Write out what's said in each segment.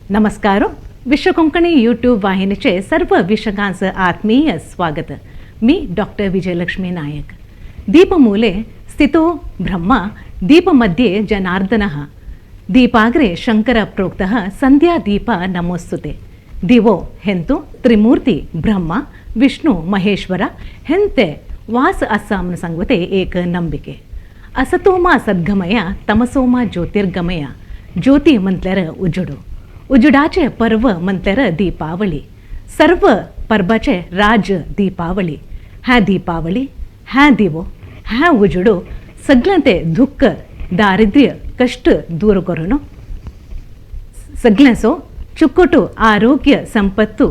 नमस्कार. विश्वकोंकणी यूट्यूब वाहिनीचे सर्व वीक्षकांचं आत्मीय स्वागत. मी डॉक्टर विजयलक्ष्मी नायक. दीपमूले स्थितो ब्रह्मा, दीपमध्ये जनार्दनः, दीपाग्रे शंकर प्रोक्तः, संध्या दीप नमोस्तुते. दिवो हेंतु त्रिमूर्ती ब्रह्मा, विष्णु, महेश्वर हेंते वास असा म्हूण सांगते एक ನಂಬಿಕೆ. असतोमा सद्गमय, तमसोमा ज्योतिर्गमय. ज्योती म्हटल्यार उजडू, उजडाचे पर्व म्हटल्यार दीपावली. सर्व परबाचे राज दीपावली. ह्या दीपावली, ह्या दिवो, ह्या उजडू सगळें ते दुःख, दारिद्र्य, कश्ट दूर करून सगळ्यांचो चुकोटू, आरोग्य, संपत्तू,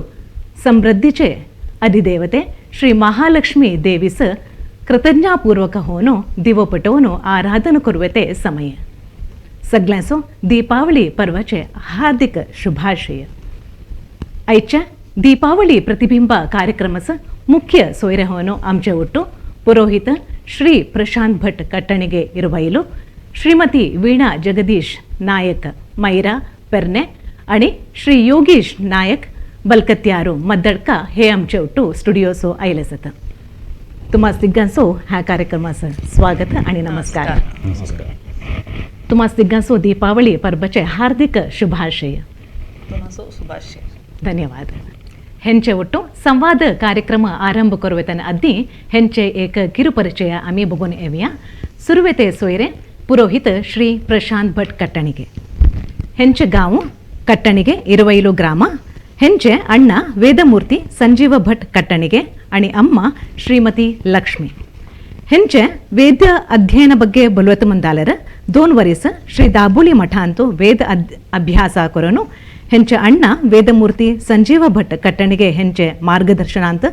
समृद्धीचे अधिदेवते श्री महालक्ष्मी देवीस कृतज्ञापूर्वक होनो दिवो पटोवनो आराधन करुवेते समय. सगळ्यांचो दीपावली पर्वाचे हार्दिक शुभाशय. आयच्या दीपावली प्रतिबिंब कार्यक्रमाचं मुख्य सोयरे होनो आमचे ಒಟ್ಟು ಪುರೋಹಿತ ಶ್ರೀ ಪ್ರಶಾಂತ್ ಭಟ್ ಕಟ್ಟಣಿಗೆ ಇರುವೈಲು, ಶ್ರೀಮತಿ ವೀಣಾ ಜಗದೀಶ್ ನಾಯಕ್ ಮೈರಾ ಪೆರ್ನೆ आणि श्री योगेश नायक बलकत्यारू मद्दडका हे आमचे ಒಟ್ಟು स्टुडिओसो आयले जाता. तुम्हा तिगांचो ह्या कार्यक्रमाचं स्वागत आणि नमस्कार. नमस्कार. तुम्हा तिगांचो दीपावली पर्वाचे हार्दिक शुभाशय. शुभाशय. धन्यवाद. हेंचे ಒಟ್ಟು ಸಂವಾದ ಕಾರ್ಯಕ್ರಮ ಆರಂಭ करुवेतन ಅದ್ದಿ हेंचे एक ಕಿರುಪರಿಚಯ आम्ही बघून येऊया. सुरवेते सोयरे पुरोहित श्री प्रशांत भट कಟ್ಟಣಿಗೆ. ಹೆಂಚೆ ಗಾವು ಕಟ್ಟಣಿಗೆ, ಇರುವೈಲು ಗ್ರಾಮ. ಹೆಂಚೆ ಅಣ್ಣ ವೇದಮೂರ್ತಿ ಸಂಜೀವ ಭಟ್ ಕಟ್ಟಣಿಗೆ आणि ಅಮ್ಮ ಶ್ರೀಮತಿ ಲಕ್ಷ್ಮಿ. ಹೆಂಚೆ ವೇದ ಅಧ್ಯಯನ ಬಗ್ಗೆ ಬಲವತ್ತು ಮುಂದಾಲರ 2 ವರಿಸ ಶ್ರೀ ದಾಬುಲಿ ಮಠಾಂತು ವೇದ ಅಭ್ಯಾಸ ಕೊರನು ಹೆಂಚೆ ಅಣ್ಣ ವೇದಮೂರ್ತಿ ಸಂಜೀವ ಭಟ್ ಕಟ್ಟಣಿಗೆ ಹೆಂಚೆ ಮಾರ್ಗದರ್ಶನ ಅಂತ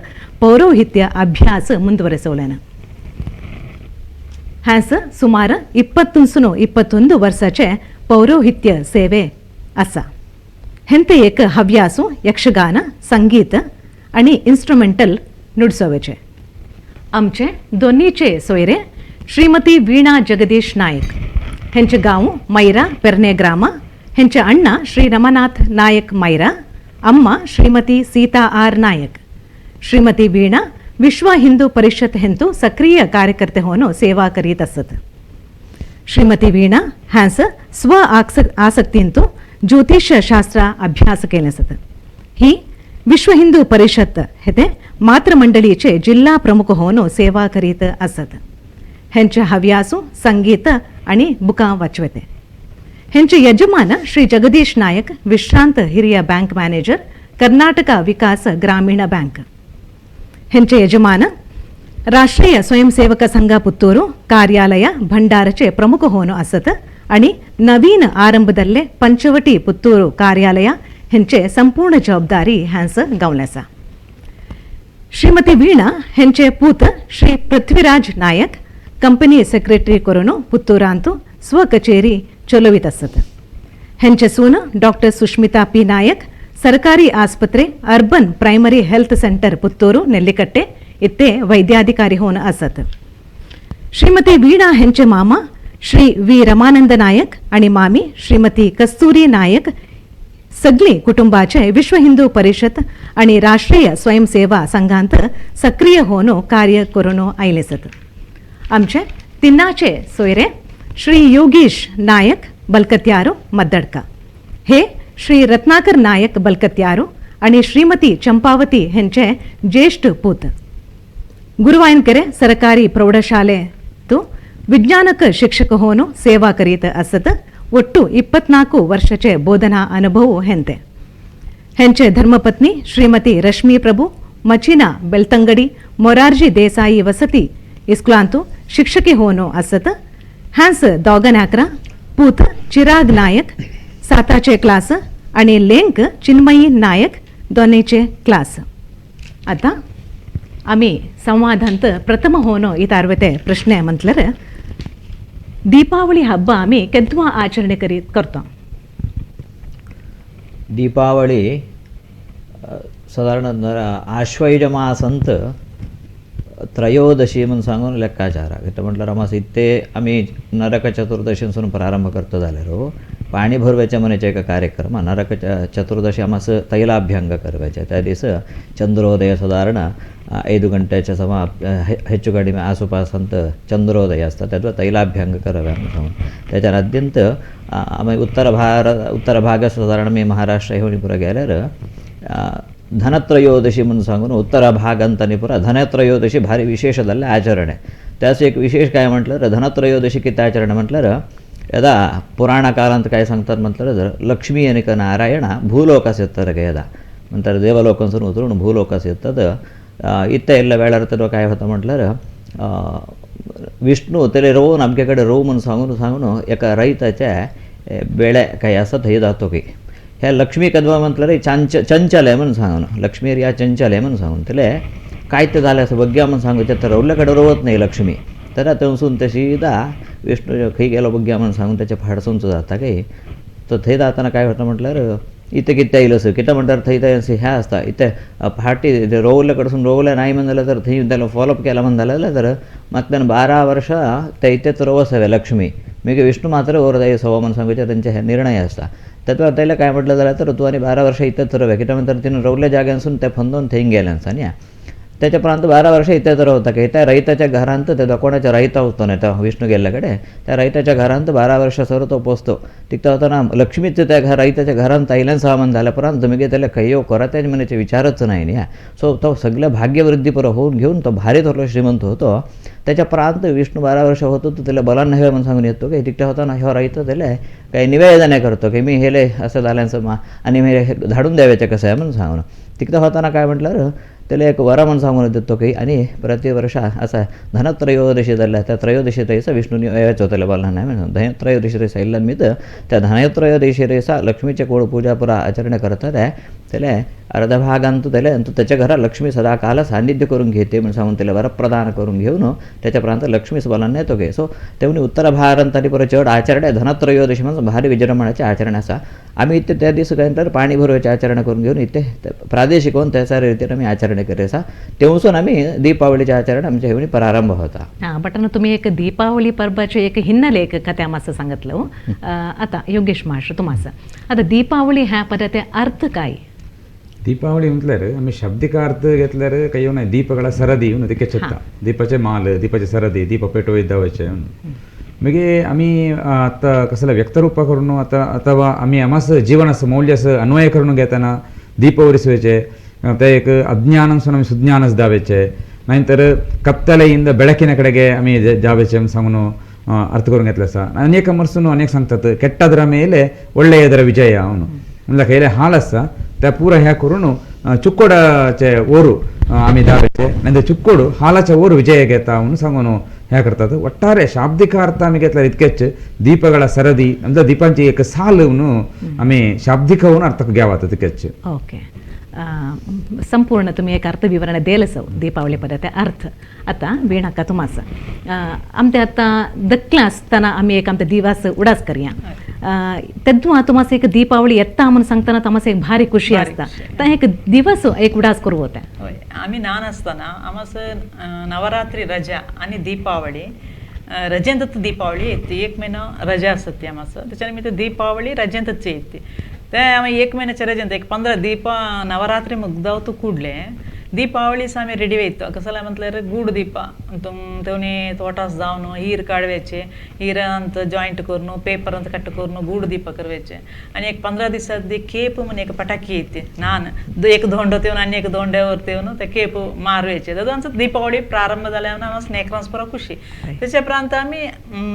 ಪೌರೋಹಿತ್ಯ ಅಭ್ಯಾಸ ಮುಂದುವರೆಸೋಲೇನ. ಹ್ಯಾಸ ಸುಮಾರು 20 21 वर्साचे पौरोहित्य सेवे आसा. हेंते एक हव्यासू यक्षगान, संगीत आणि इन्स्ट्रुमेंटल नुडसोवेचे. आमचे दोन्हीचे सोयरे श्रीमती वीणा जगदीश नायक. हेंचे गांव मैरा, पेरणे ग्राम. हेंचे अण्ण श्री रमनाथ नायक मैरा, अम्मा श्रीमती सीता आर नायक. श्रीमती वीणा विश्व हिंदू परिषद हेंतु सक्रिय कार्यकर्ते होनो सेवा करीत असत. श्रीमती वीणा हॅस स्व आसक्तींतु ज्योतिष शास्त्र अभ्यास केले असत. ही विश्व हिंदू परिषद हेते मातृमंडळीचे जिल्हा प्रमुख होनो सेवा करीत असत. हेंचे हव्यासू संगीत आणि बुकां वाचवते. हेंचे यजमान श्री जगदीश नायक, विश्रांत ಹಿರಿಯ ಬ್ಯಾಂಕ್ ಮ್ಯಾನೇಜರ್, ಕರ್ನಾಟಕ ವಿಕಾಸ ಗ್ರಾಮೀಣ ಬ್ಯಾಂಕ್. ಹೆಂಚೆ ಯಜಮಾನ ರಾಷ್ಟ್ರೀಯ स्वयंसेवक संघ पुत्तूರು कार्यालय भंडारचे प्रमुख होनो असत आणि नवीन आरंभदल्ले पंचवटी पुत्तूರು कार्यालय हेंचे संपूर्ण जबाबदारी ह्यांस गावल्यासा. श्रीमती वीणा हेंचे पूत श्री पृथ्वीराज नायक कंपनी सेक्रेटरी करून पुत्तूरांतु स्व कचेरी चलवीत असत. हेंचे सून डॉक्टर सुष्मिता पी नायक सरकारी ಆಸ್ಪತ್ರೆ, urban primary health centre, Puttur, Nellikatte ಇತ್ತೆ ವೈದ್ಯಾಧಿಕಾರಿ ಹೋನ असत. श्रीमती वीणा हेंचे मामा श्री वी रमानंद नायक आणि मामी श्रीमती कस्तुरी नायक सगळी कुटुंबाचे विश्व हिंदू परिषद आणि राष्ट्रीय स्वयंसेवा संघांत सक्रिय होनो कार्य करून आयले सत. आमचे तिन्नाचे सोयरे श्री योगेश नायक बलकत्यारो मद्दडका. हे श्री रत्नाकर नायक बलकत्यारो आणि श्रीमती चंपावती हेंचे ज्येष्ठ पूत. गुरुवायनकेरे सरकारी ಪ್ರೌಢಶಾಲೆ ತು ವಿಜ್ಞಾನಕ ಶಿಕ್ಷಕ ಹೋನು ಸೇವಾ ಕರೀತ असत. ಒಟ್ಟು 24 ವರ್ಷचे ಬೋಧನಾ ಅನುಭವ ಹೆಂತೆ. ಹೆಂಚೆ ಧರ್ಮಪತ್ನಿ ಶ್ರೀಮತಿ ರಶ್ಮಿ ಪ್ರಭು ಮಚಿನ ಬೆಳ್ತಂಗಡಿ ಮೊರಾರ್ಜಿ ದೇಸಾಯಿ ವಸತಿ ಇಸ್ಕ್ಲಾಂತು ಶಿಕ್ಷಕಿ ಹೋನು असत. ಹ್ಯಾನ್ಸ್ दोगनाकरा पूत चिराग नायक साताचे क्लास आणि लेंक चिन्मयी नायक दोनेचे क्लास. आता आम्ही संवादांत ಪ್ರಥಮ ಹೋನೋ ಇತಾರ್ವತೆ ಪ್ರಶ್ನೆ म्हटल्यार ದೀಪಾವಳಿ ಹಬ್ಬ आम्ही केद्वा आचರಣೆ करीत करतो? दीपावली साधारण आश्वयुज मासंत त्रयोदशी म्हणून सांगून लेक्काचार. कितें म्हटल्यार अमास इत्ते आमी नरक चतुर्दशीसून प्रारंभ करता जाल्यार पाणी भरवायच्या म्हणायचे एक कार्यक्रम. नरक चतुर्दशी आमास तैलाभ्यंग करवायचे. त्या दिवस ಚಂದ್ರೋದಯ ಸಾಧಾರಣ 5 ಗಂಟೆच्या ಸಮ ಹೆಚ್ಚು ಕಡಿಮೆ ಆಸುಪಾಸಂತ ಚಂದ್ರೋದಯ असतात, त्यात तैलाभ्यंग करावे म्हणून. त्याच्या अत्यंत आम्ही उत्तर भाग साधारण मी महाराष्ट्र हेवणी पुरा गेल्यार धनत्रयोदशी म्हणून सांगून उत्तर भागांतानी पुरा धनत्रयोदशी भारी विशेषದಲ್ಲೇ ಆಚರಣೆ. त्याचं एक विशेष काय म्हटलं तर धनत्रयोदशी किती आचರಣೆ म्हटलं यदा पुराण कालांत काय सांगतात म्हटलं तर लक्ष्मी आणि नारायण ಭೂಲೋಕಾಸ್ ಎತ್ತಾರೆ यदा म्हणतात देवलोकांसून उतरून भूलोकास येतात. इत्ते ಎಲ್ಲ वेळार काय होतं म्हटलं विष्णू त्याला रोवून आमच्याकडे रोव म्हणून सांगून सांगून एका रैताच्या बेळे काही असं थंय जातो की ह्या लक्ष्मी कदवा म्हटलं रे चंचल आहे म्हणून सांगून, लक्ष्मी या चंचल आहे म्हणून सांगून त्याला काय ते झालं असं बग्या म्हणून सांगू तर रवल्याकडे रोवत नाही लक्ष्मी. तर थंयसून ते सीधा विष्णू खंय गेलो बग्या म्हणून सांगून त्याच्या फाडसूनच जाता काही. तर थंय जाताना काय होतं म्हटल्यार इथे कितें येयलो असं कितें म्हणटार थंय थंय ह्या आसता इथे फाटी रोवल्या कडसून रोवल्या नाही म्हण जाल्यार तर थंय त्याला फॉलोअप केला म्हण जाल्यार तर मात त्यानं 12 वर्ष ते इथेच रोवसावे लक्ष्मी मागीर विष्णू मात्र वर सवा म्हणून सांगूचे त्यांचे हे निर्णय आसता. त्यात त्याला काय म्हटलं जाल्यार तर तूं आनी 12 वर्ष इथेच रोव्या कित्याक म्हणटार तिनं रोवल्या जाग्यानसून ते फंदोवन थंय गेलें आसा न्ही. त्याच्या प्रांत 12 वर्ष इथेच रावता की त्या रयताच्या घरांत त्या कोणाच्या रयता वचतो न्ही त्या विष्णू गेल्ल्या कडेन त्या रयताच्या घरांत 12 वर्ष सर तो पोचतो. तिका वतना लक्ष्मीच त्या रयताच्या घरांत आयल्यान सामान जाल्या उपरांत मागीर त्याला खंय कोरा त्याच्या मनाचे विचारच नाही न्ही. सो तो सगळं भाग्यवृद्धी पुरो होऊन घेऊन तो भारी थोरलो श्रीमंत होतो. त्याच्या प्रांत विष्णू 12 वर्ष होतो तो त्याला बलान न्हवे म्हणून सांगून येतो की तिकट्या होताना ह्यो रयता त्याला काही निवेदन करतो की मी हेले असं जाल्यांचं मा आणि मी हे धाडून द्यावेचे कसं आहे म्हणून सांगून. तिकटा होताना काय म्हटलं त्याला एक वरा म्हणून सांगून देतो की आणि प्रतिवर्ष असा धनत्रयोदशी जाल्ल्या त्या त्रयोदशी तैसा विष्णूनी यायचो त्याला बोलणार नाही म्हणून धनत्रयोदशी तैसा इल्ला निमित्त त्या धनत्रयोदशी तैसा लक्ष्मीचे कोळ पूजा पुरा आचरण करतात त्याला अर्धा भागांत त्याला अंतू त्याच्या घरात लक्ष्मी सदाकाल सान्निध्य करून घेते म्हणून सांगून त्याला वरप्रदान करून घेऊन त्याच्या प्रांत लक्ष्मीच बलान येतो घे. सो तेवढी उत्तर भारतांनी परत चड आचरण धनत्रयोदशी म्हणून भारी विजृंभणाचे आचरण असा आम्ही इथे त्या दिवस काय तर पाणी भरवायचे आचरण करून घेऊन इथे प्रादेशिक होऊन त्याच्या रीतीने आम्ही आचरण करायचा तेव्हासून आम्ही दीपावलीचे आचरण आमच्या हेवणी प्रारंभ होता. हां, बट तुम्ही एक दीपावली पर्वाचे एक हिन्नले एक कथा मातसं सांगितलं. आता योगेश मास्टर तुम्हाला आता दीपावली ह्या पदाचे अर्थ काय? दीपावली म्हटल्यार आमी शाब्दिक अर्थ घेतल्यार काही नाही, दीपಗಳ ಸರದಿ म्हणून तिके चित्ता दीपाचे माल दीपाचे सरदी दीप पेटवयत दावचे म्हणून. मागीर आमी आतां कसले व्यक्तरूपा करून आतां अथवा आमी आमास जीवनाचो मौल्याचो अन्वय करून घेतना दीप उरिसुवेचे ते एक अज्ञानासून आमी सुज्ञानच दावेचे नाहीतर ಕತ್ತಲೆಯಿಂದ ಬೆಳಕಿನ ಕಡೆಗೆ आमी जावेचे म्हणून सांगून अर्थ करून घेतले आसा. अनेक मर्सून अनेक सांगतात ಕೆಟ್ಟದರ ಮೇಲೆ ಒಳ್ಳೆಯದರ ವಿಜಯ ಅವನು म्हणल्यार खंयले हाल आसा त्या पुरा ह्या करून चुक्कोडाचे ओरू आमी दावेचे नाहीतर चुक्कोड हालाचे ओरू विजय घेता म्हणून सांगून ह्या करतात. ಒಟ್ಟಾರೆ ಶಾಬ್ದಿಕ ಅರ್ಥ आमी घेतल्यार इतकेच दीपಗಳ ಸರದಿ म्हणजे दीपांची एक साल म्हणून आमी शाब्दिक म्हणून अर्थ घेवात तितकेच. ओके, संपूर्ण तुम्ही एक अर्थ विवरण दिलं दीपावली पदाचे अर्थ. आता वीणाका तुम्हाला आमचे आता दक्कला असताना आम्ही एक आमचा दिवस उडास करया तेव्हा तुम्हाला एक दीपावली येता म्हणून सांगताना तुम्हाला एक भारी खुशी असता तर एक दिवस एक उडास करू होता. हय, आमी ल्हान आसतना आमस नवरात्री रजा आनी दीपावली रजेंतच दीपावली येते 1 महिनो रजा आसता ती आमस त्याच्या निमित्त दीपावली रजेंतच येते ते आमी 1 महिन्याच्या रजेंत एक 15 दीप नवरात्री मुಗ್ದಾवತು ಕೂಡಲೇ ದೀಪಾವಳಿ ಸಹ ಆಮಿ ರೆಡಿ ಆಯ್ತು. ಕಸಲ म्हटल्यार गूड दीप तेवणी तोटास जावन हीर काडवेचे हीर अंत जॉयंट करून पेपर अंत कट करून गूड दीप करवेचे आणि एक 15 दिवसात केप म्हणून एक पटाकी येते नान एक धोंडो तेवन आणि एक धोंड्यावर तेवन ते केप मारवेचे ಅದು ದೀಪಾವಳಿ ಪ್ರಾರಂಭ जाल्यावर नेकरांस पुरा खुशी. त्याच्या प्रांत आम्ही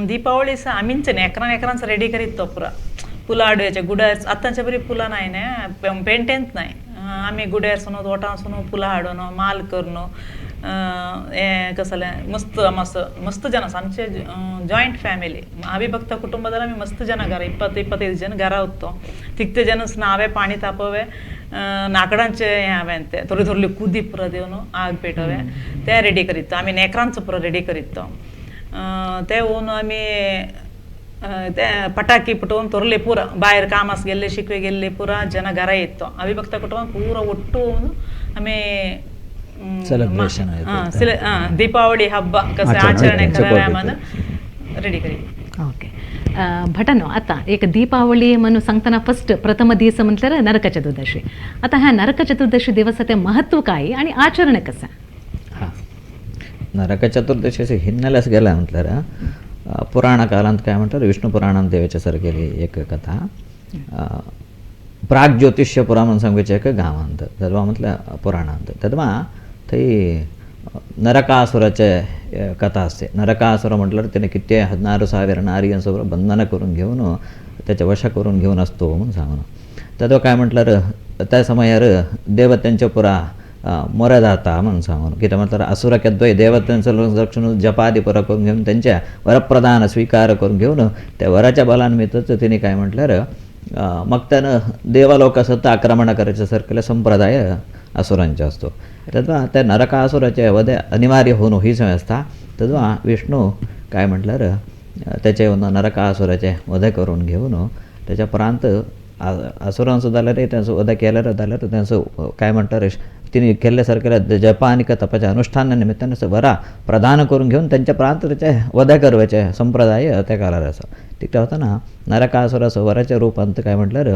दीपावली सह आमीच नेकरां नेकरांस रेडी करीत तो पुरा फुलां हाडवेचे गुड्यार आतांच्या बरी फुलां नाही न्ही पेंटेंत नाही आमी गुड्यारसून तोटांसून फुलां हाडून माल करून हें कसलें मस्त मस्त मस्त ಜನ आमचे ಜಾಯಿಂಟ್ ಫ್ಯಾಮಿಲಿ ಅವಿಭಕ್ತ ಕುಟುಂಬದಲ್ಲಿ ಆಮಿ ಮಸ್ತ್ ಜನ घरा 20-25 ಜನ घरा होतो तिकते जन नावे पाणी तापवे नाकडांचे हें हांवें ते थोडी थोडली कुदी पुरा दिवन आग पेटोवे ते रेडी करीत आमी नेकरांचो पुरो रेडी करीत ते होवन आमी ते ಪಟಾಕಿ ಪುಟೋನ್ ತೊರಲೆ ಪೂರ ಬಾಯರ್ ಕಾಮಾಸ್ ಗೆಲ್ಲೆ ಶಿಕ್ವೆ ಗೆಲ್ಲೆ ಪೂರ ಜನ ಗರ ಇತ್ತು ಅವಿಭಕ್ತ ಕುಟುಂಬ ಪೂರ ಒಟ್ಟು ಆಮೆ ಸೆಲೆಬ್ರೇಷನ್ ದೀಪಾವಳಿ ಹಬ್ಬ ಕಸ ಆಚರಣೆ ರೆಡಿ ಕರಿ. ಓಕೆ, भटनो आतां एक दीपावली म्हणून सांगतना फर्स्ट प्रथम दीस म्हटल्यार नरक चतुर्दशी. आतां ह्या नरक चतुर्दशी दिवसाचे महत्व काय आणि आचरण कसं? हां, नरक चतुर्दशीचे हिन्नेलेच गेला म्हटल्यार पुराण कालांत काय म्हणटात विष्णू पुराणांत देवाच्या सारकेली एक कथा. प्राग्ज्योतिष्यपुरा म्हणून सांगूचे एक गांवांत तेदवा म्हटल्यार पुराणांत तेदवा थंय नरकासुराचे कथा असते. नरकासुर म्हटल्यार त्याने किती 16,000 नारियांसोबत बंधनं करून घेऊन त्याच्या वश करून घेऊन असतो म्हणून सांगून तेदवा काय म्हटल्यार त्या समयार देवत्यांच्या पुरा मोरे जाता म्हणून सांगून कितें म्हटल्यार असुर केद्वय देवत्यांचो रक्षण जपादी पुरा करून घेऊन त्यांच्या वरप्रदान स्वीकार करून घेऊन त्या वराच्या बलान मितच तिने काय म्हटल्यार मग त्यानं देवलोकासत आक्रमण करायचं सारखेला संप्रदाय असुरांचा असतो. तेव्हा त्या नरकासुराचे वधे अनिवार्य होऊन ही समय असता तेव्हा विष्णू काय म्हटल्यार त्याचे नरकासुराचे वधे करून घेऊन त्याच्या प्रांत असुरांचं जाल्यार त्यांचं वध केल्यार जाल्यार त्यांचं काय म्हणटार तिने केल्ल्यासारखेल्या जपा आणि तपाच्या अनुष्ठाना निमित्ताने वरा प्रदान करून घेऊन त्यांच्या प्रांत त्याचे वध करवायचे संप्रदाय त्या काळार आसा. तिका वतना नरकासुराचो वराच्या रूपांत काय म्हटल्यार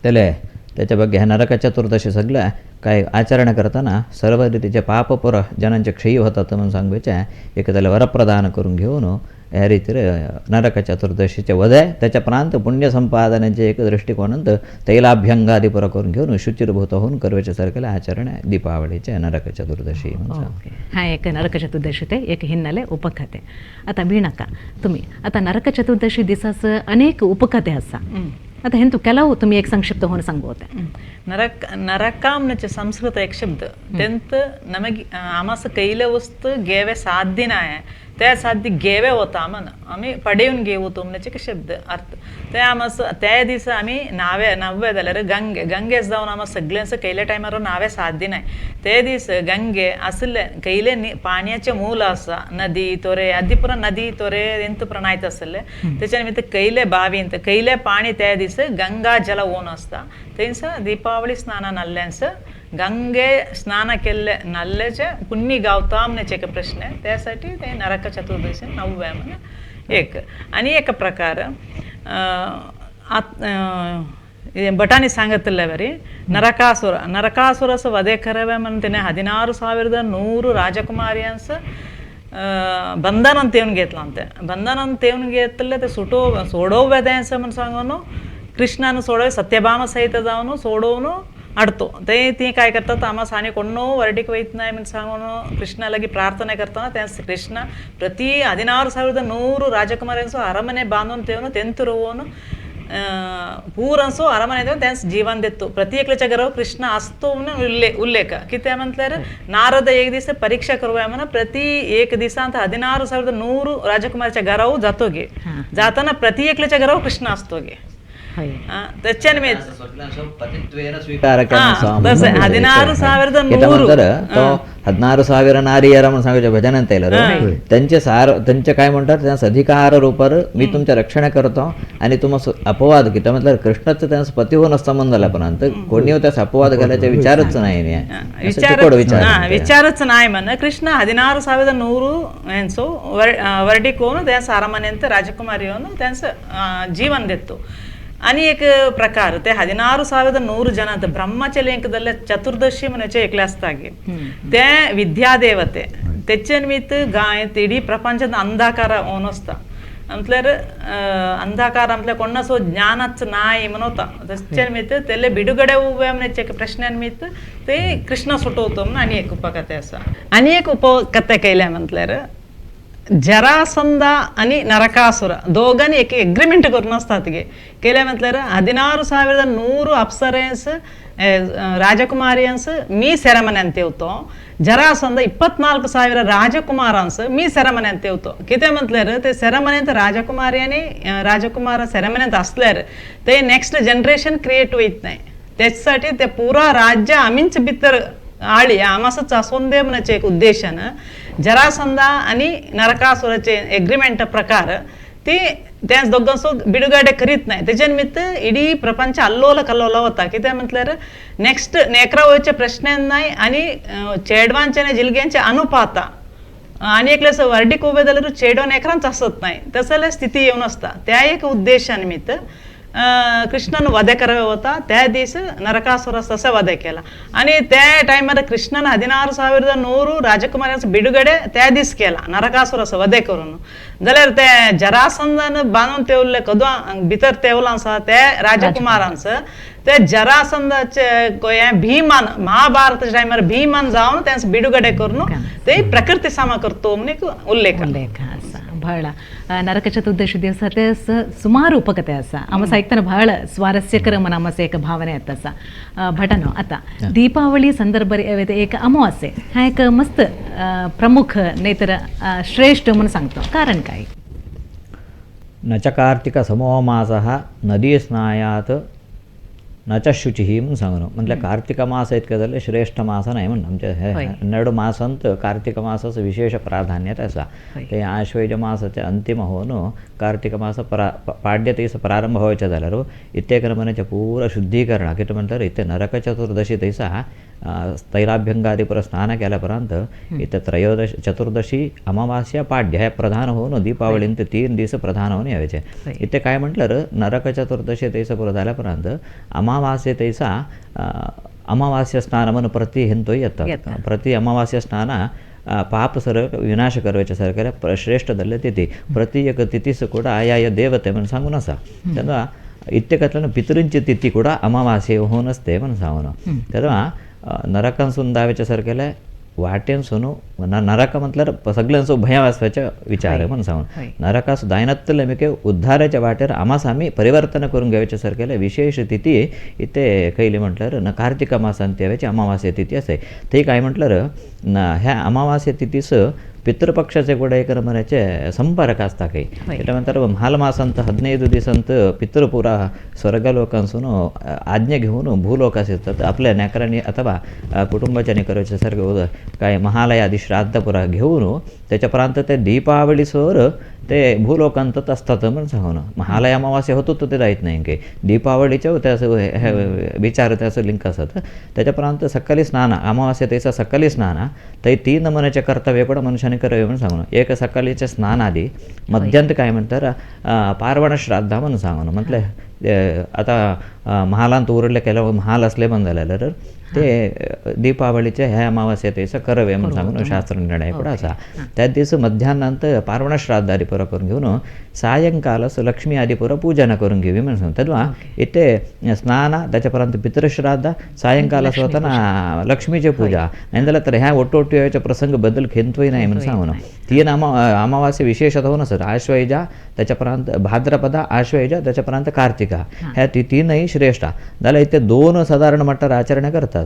त्याले त्याच्या ಬಗ್ಗೆ ह्या नरक चतुर्दशी सगळ्या काय आचरण करताना सर्व रितीचे पापपुर जनांचे क्षयी होतात म्हणून सांगूचे एक त्याला वरप्रदान करून घेऊन ह्या रीतीर नरक चतुर्दशीचे वधे त्याच्या प्रांत पुण्यसंपादनाचे एक दृष्टिकोनांत तैलाभ्यंगादी पुरा करून घेऊन शुचिरभूत होऊन करवेचे सारखेले आचरण दीपावलीचे नरक चतुर्दशी म्हणून. हा एक नरक चतुर्दशी ते एक हिन्नले उपकथे. आता वीणका तुम्ही आता नरक चतुर्दशी दिसास अनेक उपकथे आसा. आता हेंतु ಕೆಲವು तुम्ही एक संक्षिप्त होऊन सांगू होते. नरक नरकामनचे संस्कृत एक शब्द तेंत नಮಗೆ आमास कैले वस्तू घेवे साध्य नाही त्या साध्य घेवे होता म्हण आम्ही पडेवन घेवतो म्हणचे एक शब्द अर्थ ते आमास त्या दिसा आम्ही नावे नव्वे जाल्यार गंगे गंगेच जावन आमा सगळ्यांचं कैले टायमार नावे साध्य नाही ते दीस गंगे आसले कैले पाण्याचे मूल आसा नदी तोरे आदी पुरा नदी तोरे ಎಂತ ಪ್ರಣಾಯ್ತ आसले त्याच्या निमित्त कैले बावींत कैले पाणी त्या दीस गंगा जल ओन असता तेंच दीपावली स्नान नल्ल्यांस गंगे स्नान केल्ले नल्लेचे पुण्य गावता म्हणचे एक प्रश्न त्यासाठी ते नरक चतुर्दशी नव्या म्हण एक आणि एक प्रकार भटांनी सांगितले बरी नरकासुर नरकासुरस वधे करवे म्हणून त्याने 16,100 राजकुमारियांस बंधन तेवन घेतलं ते बंधन तेवन घेतले ते सुटो सोडोवे त्यांचं म्हणून सांगून कृष्णानं सोडवे सत्यभामा सहित जाऊन सोडवून अडतो ते ती काय करतात आम्हा आणि कोणो वरडीक वयत नाही म्हणून सांगून कृष्णालागी प्रार्थನೆ करताना त्या कृष्ण प्रति 16,100 राजकुमारियांचो अरमने बांधून तेवन तेंतुरवून पूरांसो अरमने देवन त्यांस जीवन देतो प्रति एकल्याच्या घरावर कृष्ण असतो म्हणून उल्लेख किती म्हटल्यार नारद एक दिवस परीक्षा करूया म्हणून प्रति एक दिवसांत 16,100 राजकुमारीच्या घरावर जातोगे जाताना प्रति एकल्याच्या घरावर कृष्ण असतोगे त्याच्या निमित्त 16,100 नारियर म्हणून सांगायचे भजन ಅಂತ ಇಲ್ಲ त्यांचे सार त्यांचे काय म्हणतात त्यांचा अधिकार रूपार मी तुमच्या रक्षण करतो आणि तुम्हाला अपवाद किती म्हटलं कृष्णाचं त्यांचा पती होऊन संबंध आला पण कोणी त्याचा अपवाद घालायचा विचारच नाही विचारच नाही म्हण कृष्ण 16,100 यांचो वर्डिकोन त्यांचा अरमने राजकुमारी त्यांचं जीवन देतो. आणि एक प्रकार ते 16,100 ಜನ ಅಂತ ಬ್ರಹ್ಮಚರ್ಯಂಕದಲ್ಲೇ ಚತುರ್ದಶಿ ಮನಚೆ एकले ते ವಿದ್ಯಾದೇವತೆ ತೆಚ್ಚೆ ನಿಮಿತ್ತ ಗಾಯ ಇಡೀ ಪ್ರಪಂಚದ ಅಂಧಾಕಾರ ಓನಸ್ತ म्हटल्यार अंधाकार म्हटल्यार कोणाचो ज्ञानाच नाय म्हणता तेचे निमित्त तेले बिಡುಗಡೆ हूवे म्हणचे प्रश्न निमित्त ते कृष्ण सुटवतो म्हणून आणि एक उपकथे आसा. आणि एक उपकथे केल्या म्हटल्यार जरासंध आणि नरकासुर दोघांनी एक एग्रीमेंट करून असतात गे केल्या म्हटल्यार 16,100 अप्सरेन्स राजकुमारियन्स मी सेरेमनी ಅಂತ येवतो जरासंध 24,000 राजकुमारांस मी सेरेमनी ಅಂತ येवतो कितें म्हटल्यार ते सेरेमनी ಅಂತ राजकुमारी आणि राजकुमार सेरेमनी ಅಂತ असल्यार ते नेक्स्ट जनरेशन क्रिएट होत नाही त्याच्यासाठी ते पुरा राज्य आमीच भितर आळी आमासच असून दे म्हणचे एक उद्देशान जरासंध आणि नरकासुराचे एग्रीमेंट प्रकार ती त्या दोघांचो बिಡುಗಡೆ करीत नाही त्याच्या निमित्त इडी प्रपंच अल्लोल कल्लोल होता कितें म्हटल्यार नेक्स्ट नेकरा वयचे प्रश्न नाही आणि चेडवांचे आणि जिलग्यांचे अनुपात आनी एकले वर्डीक उबे जाल्यार चेडो नेकरांच आसत नाही, तसले स्थिती येवन आसता. त्या एक उद्देशा निमित्त कृष्णन वधे करवे होता त्या दीस नरकासुरास तसं वधे केला. आणि त्या टायमार कृष्णन 16,100 राजकुमारांचो बिಡುगಡೆ त्या दीस केला नरकासुरास वधे करून. जाल्यार ते जरासंधान बांदून तेवले कदवा भितर तेवलां आसा ते राजकुमारांचो ते जरासंधाचे हें भीमान महाभारताच्या टायमार भीमान जावन तेंच बिಡುगಡೆ करून ते प्रकृती सामा करतो म्हणून एक उल्लेख ಉಲ್ಲೇಖ ಆಸ. ಬಹಳ ನರಕ ಚತುರ್ದಶಿ ದಿವಸ ते ಸುಮಾರು ಉಪಕತೆ ಆಸ ಆಮಸ ಐಕ್ತನ ಬಹಳ ಸ್ವಾರಸ್ಯಕರ ಮನಾಮಸ ಏಕ ಭಾವನೆ ಆತಸ ಭಟನು. ಆತ ದೀಪಾವಳಿ ಸಂದರ್ಭ एक अमावास्ये हा एक मस्त प्रमुख नाही तर श्रेष्ठ म्हणून सांगतो, कारण काय? न च कार्तिक समो मासः नदी स्नायात न च शुचिः म्हणून सांगून म्हटल्यार कार्तिक मास इतकें जाल्यार श्रेष्ठ मास न्हय म्हण आमचे हे 12 मासांत कार्तिक मासाचो विशेष प्राधान्यता आसा. ते आश्वयुज मासाचे अंतिम होवन कार्तिक मास पाड्य दीस प्रारंभ व्हायचे जाल्यार इत्तेक नमून्याचें पुरा शुद्धीकरण कितें म्हणटात इत्ते नरक चतुर्दशी दिसा तैलाभ्यंगादी पुरा स्नान केल्या उपरांत इत्ते त्रयोदश चतुर्दशी अमावास्या पाड्य हे प्रधान होवन दीपावळींत 3 दीस प्रधान होवन येवचे. इत्ते काय म्हटल्यार नरक चतुर्दशी दिसा पुरो जाल्या उपरांत अमावास्ये दिसा अमावास्या स्नान म्हणून प्रति हेंतोय येता. प्रति अमावास्या स्नान पाप सर विनाश करवायच्या सारकेल्या श्रेष्ठ धरले तिथी प्रति एक तिथीस ಕೂಡ आया देवते म्हणून सांगून आसा. तेन्ना इत्तेकांतल्यान पितृंची तिथी ಕೂಡ अमावास्ये होवन आसते म्हणून सांगून. तेन्ना नरकांसून दावेच्या सारकेल्या वाटेनसून नरक म्हटल्यार सगळ्यांचो भंय आसपाचे विचार म्हणून सांगून नरकास दायनत्तले मेके उद्धाराच्या वाटेर आमास आमी परिवर्तन करून घेवचे सारकेले विशेष तिथी इथे खयली म्हटल्यार न कार्तिक मासांत येवची अमावास्या तिथी आसा. थंय काय म्हटल्यार ह्या अमावास्या तिथीस पितृपक्षाचे ಕೂಡ एक नमुन्याचे संपर्क आसता खंय. त्याच्या नंतर म्हाल मासांत 15 दिसांत पितृ पुरा स्वर्गलोकांसून आज्ञा घेऊन भूलोकास येतात आपल्या नेकरांनी अथवा कुटुंबाच्या करचे सारखे काय महालय आदी श्राद्ध पुरा घेऊन त्याच्या प्रांत ते दीपावळीसर ते भूलोकांतच असतात म्हणून सांगून. महालय अमावास्या होतो तर ते जायत नाही काही दीपावळीच्या त्याचं हे विचार त्याचं लिंक असतात. त्याच्या प्रांत सकाळी स्नान अमावास्या त्याचा सकाळी स्नान ते 3 नमुन्याचे कर्तव्य पण मनुष्याने करावे म्हणून सांगून. एक सकाळीचे स्नान आधी मध्यांत काय म्हणतात पार्वण श्राद्ध म्हणून सांगून. म्हटलं आता महालांत उरले केलं महाल असले पण झाले तर ते दीपावळीच्या ह्या अमावास्या त्याचं करावे म्हणून सांगून शास्त्र निर्णय ಕೂಡ असा. त्या दिवस मध्यान्हांत पार्वण श्राद्ध आदी पुरा करून घेऊन सायंकालस लक्ष्मी आदी पुरा पूजन करून घेवी म्हणून सांगून. तेव्हा इथे स्नान त्याच्यापर्यंत पितृश्राद्ध सायंकालस होताना लक्ष्मीची पूजा नाही झालं तर ह्या ಒಟ್ಟೊಟ್ಟು याचे प्रसंग बदल खेंतोय नाही म्हणून सांगून. 3 अमावास्या विशेषतः होऊन असत आश्वयुजा त्याच्यापर्यंत भाद्रपदा आश्वयुजा त्याच्यापर्यंत कार्तिका ह्या ती 3ही श्रेष्ठ जाल्यार इथे 2 साधारण मट्टार आचरण करतात.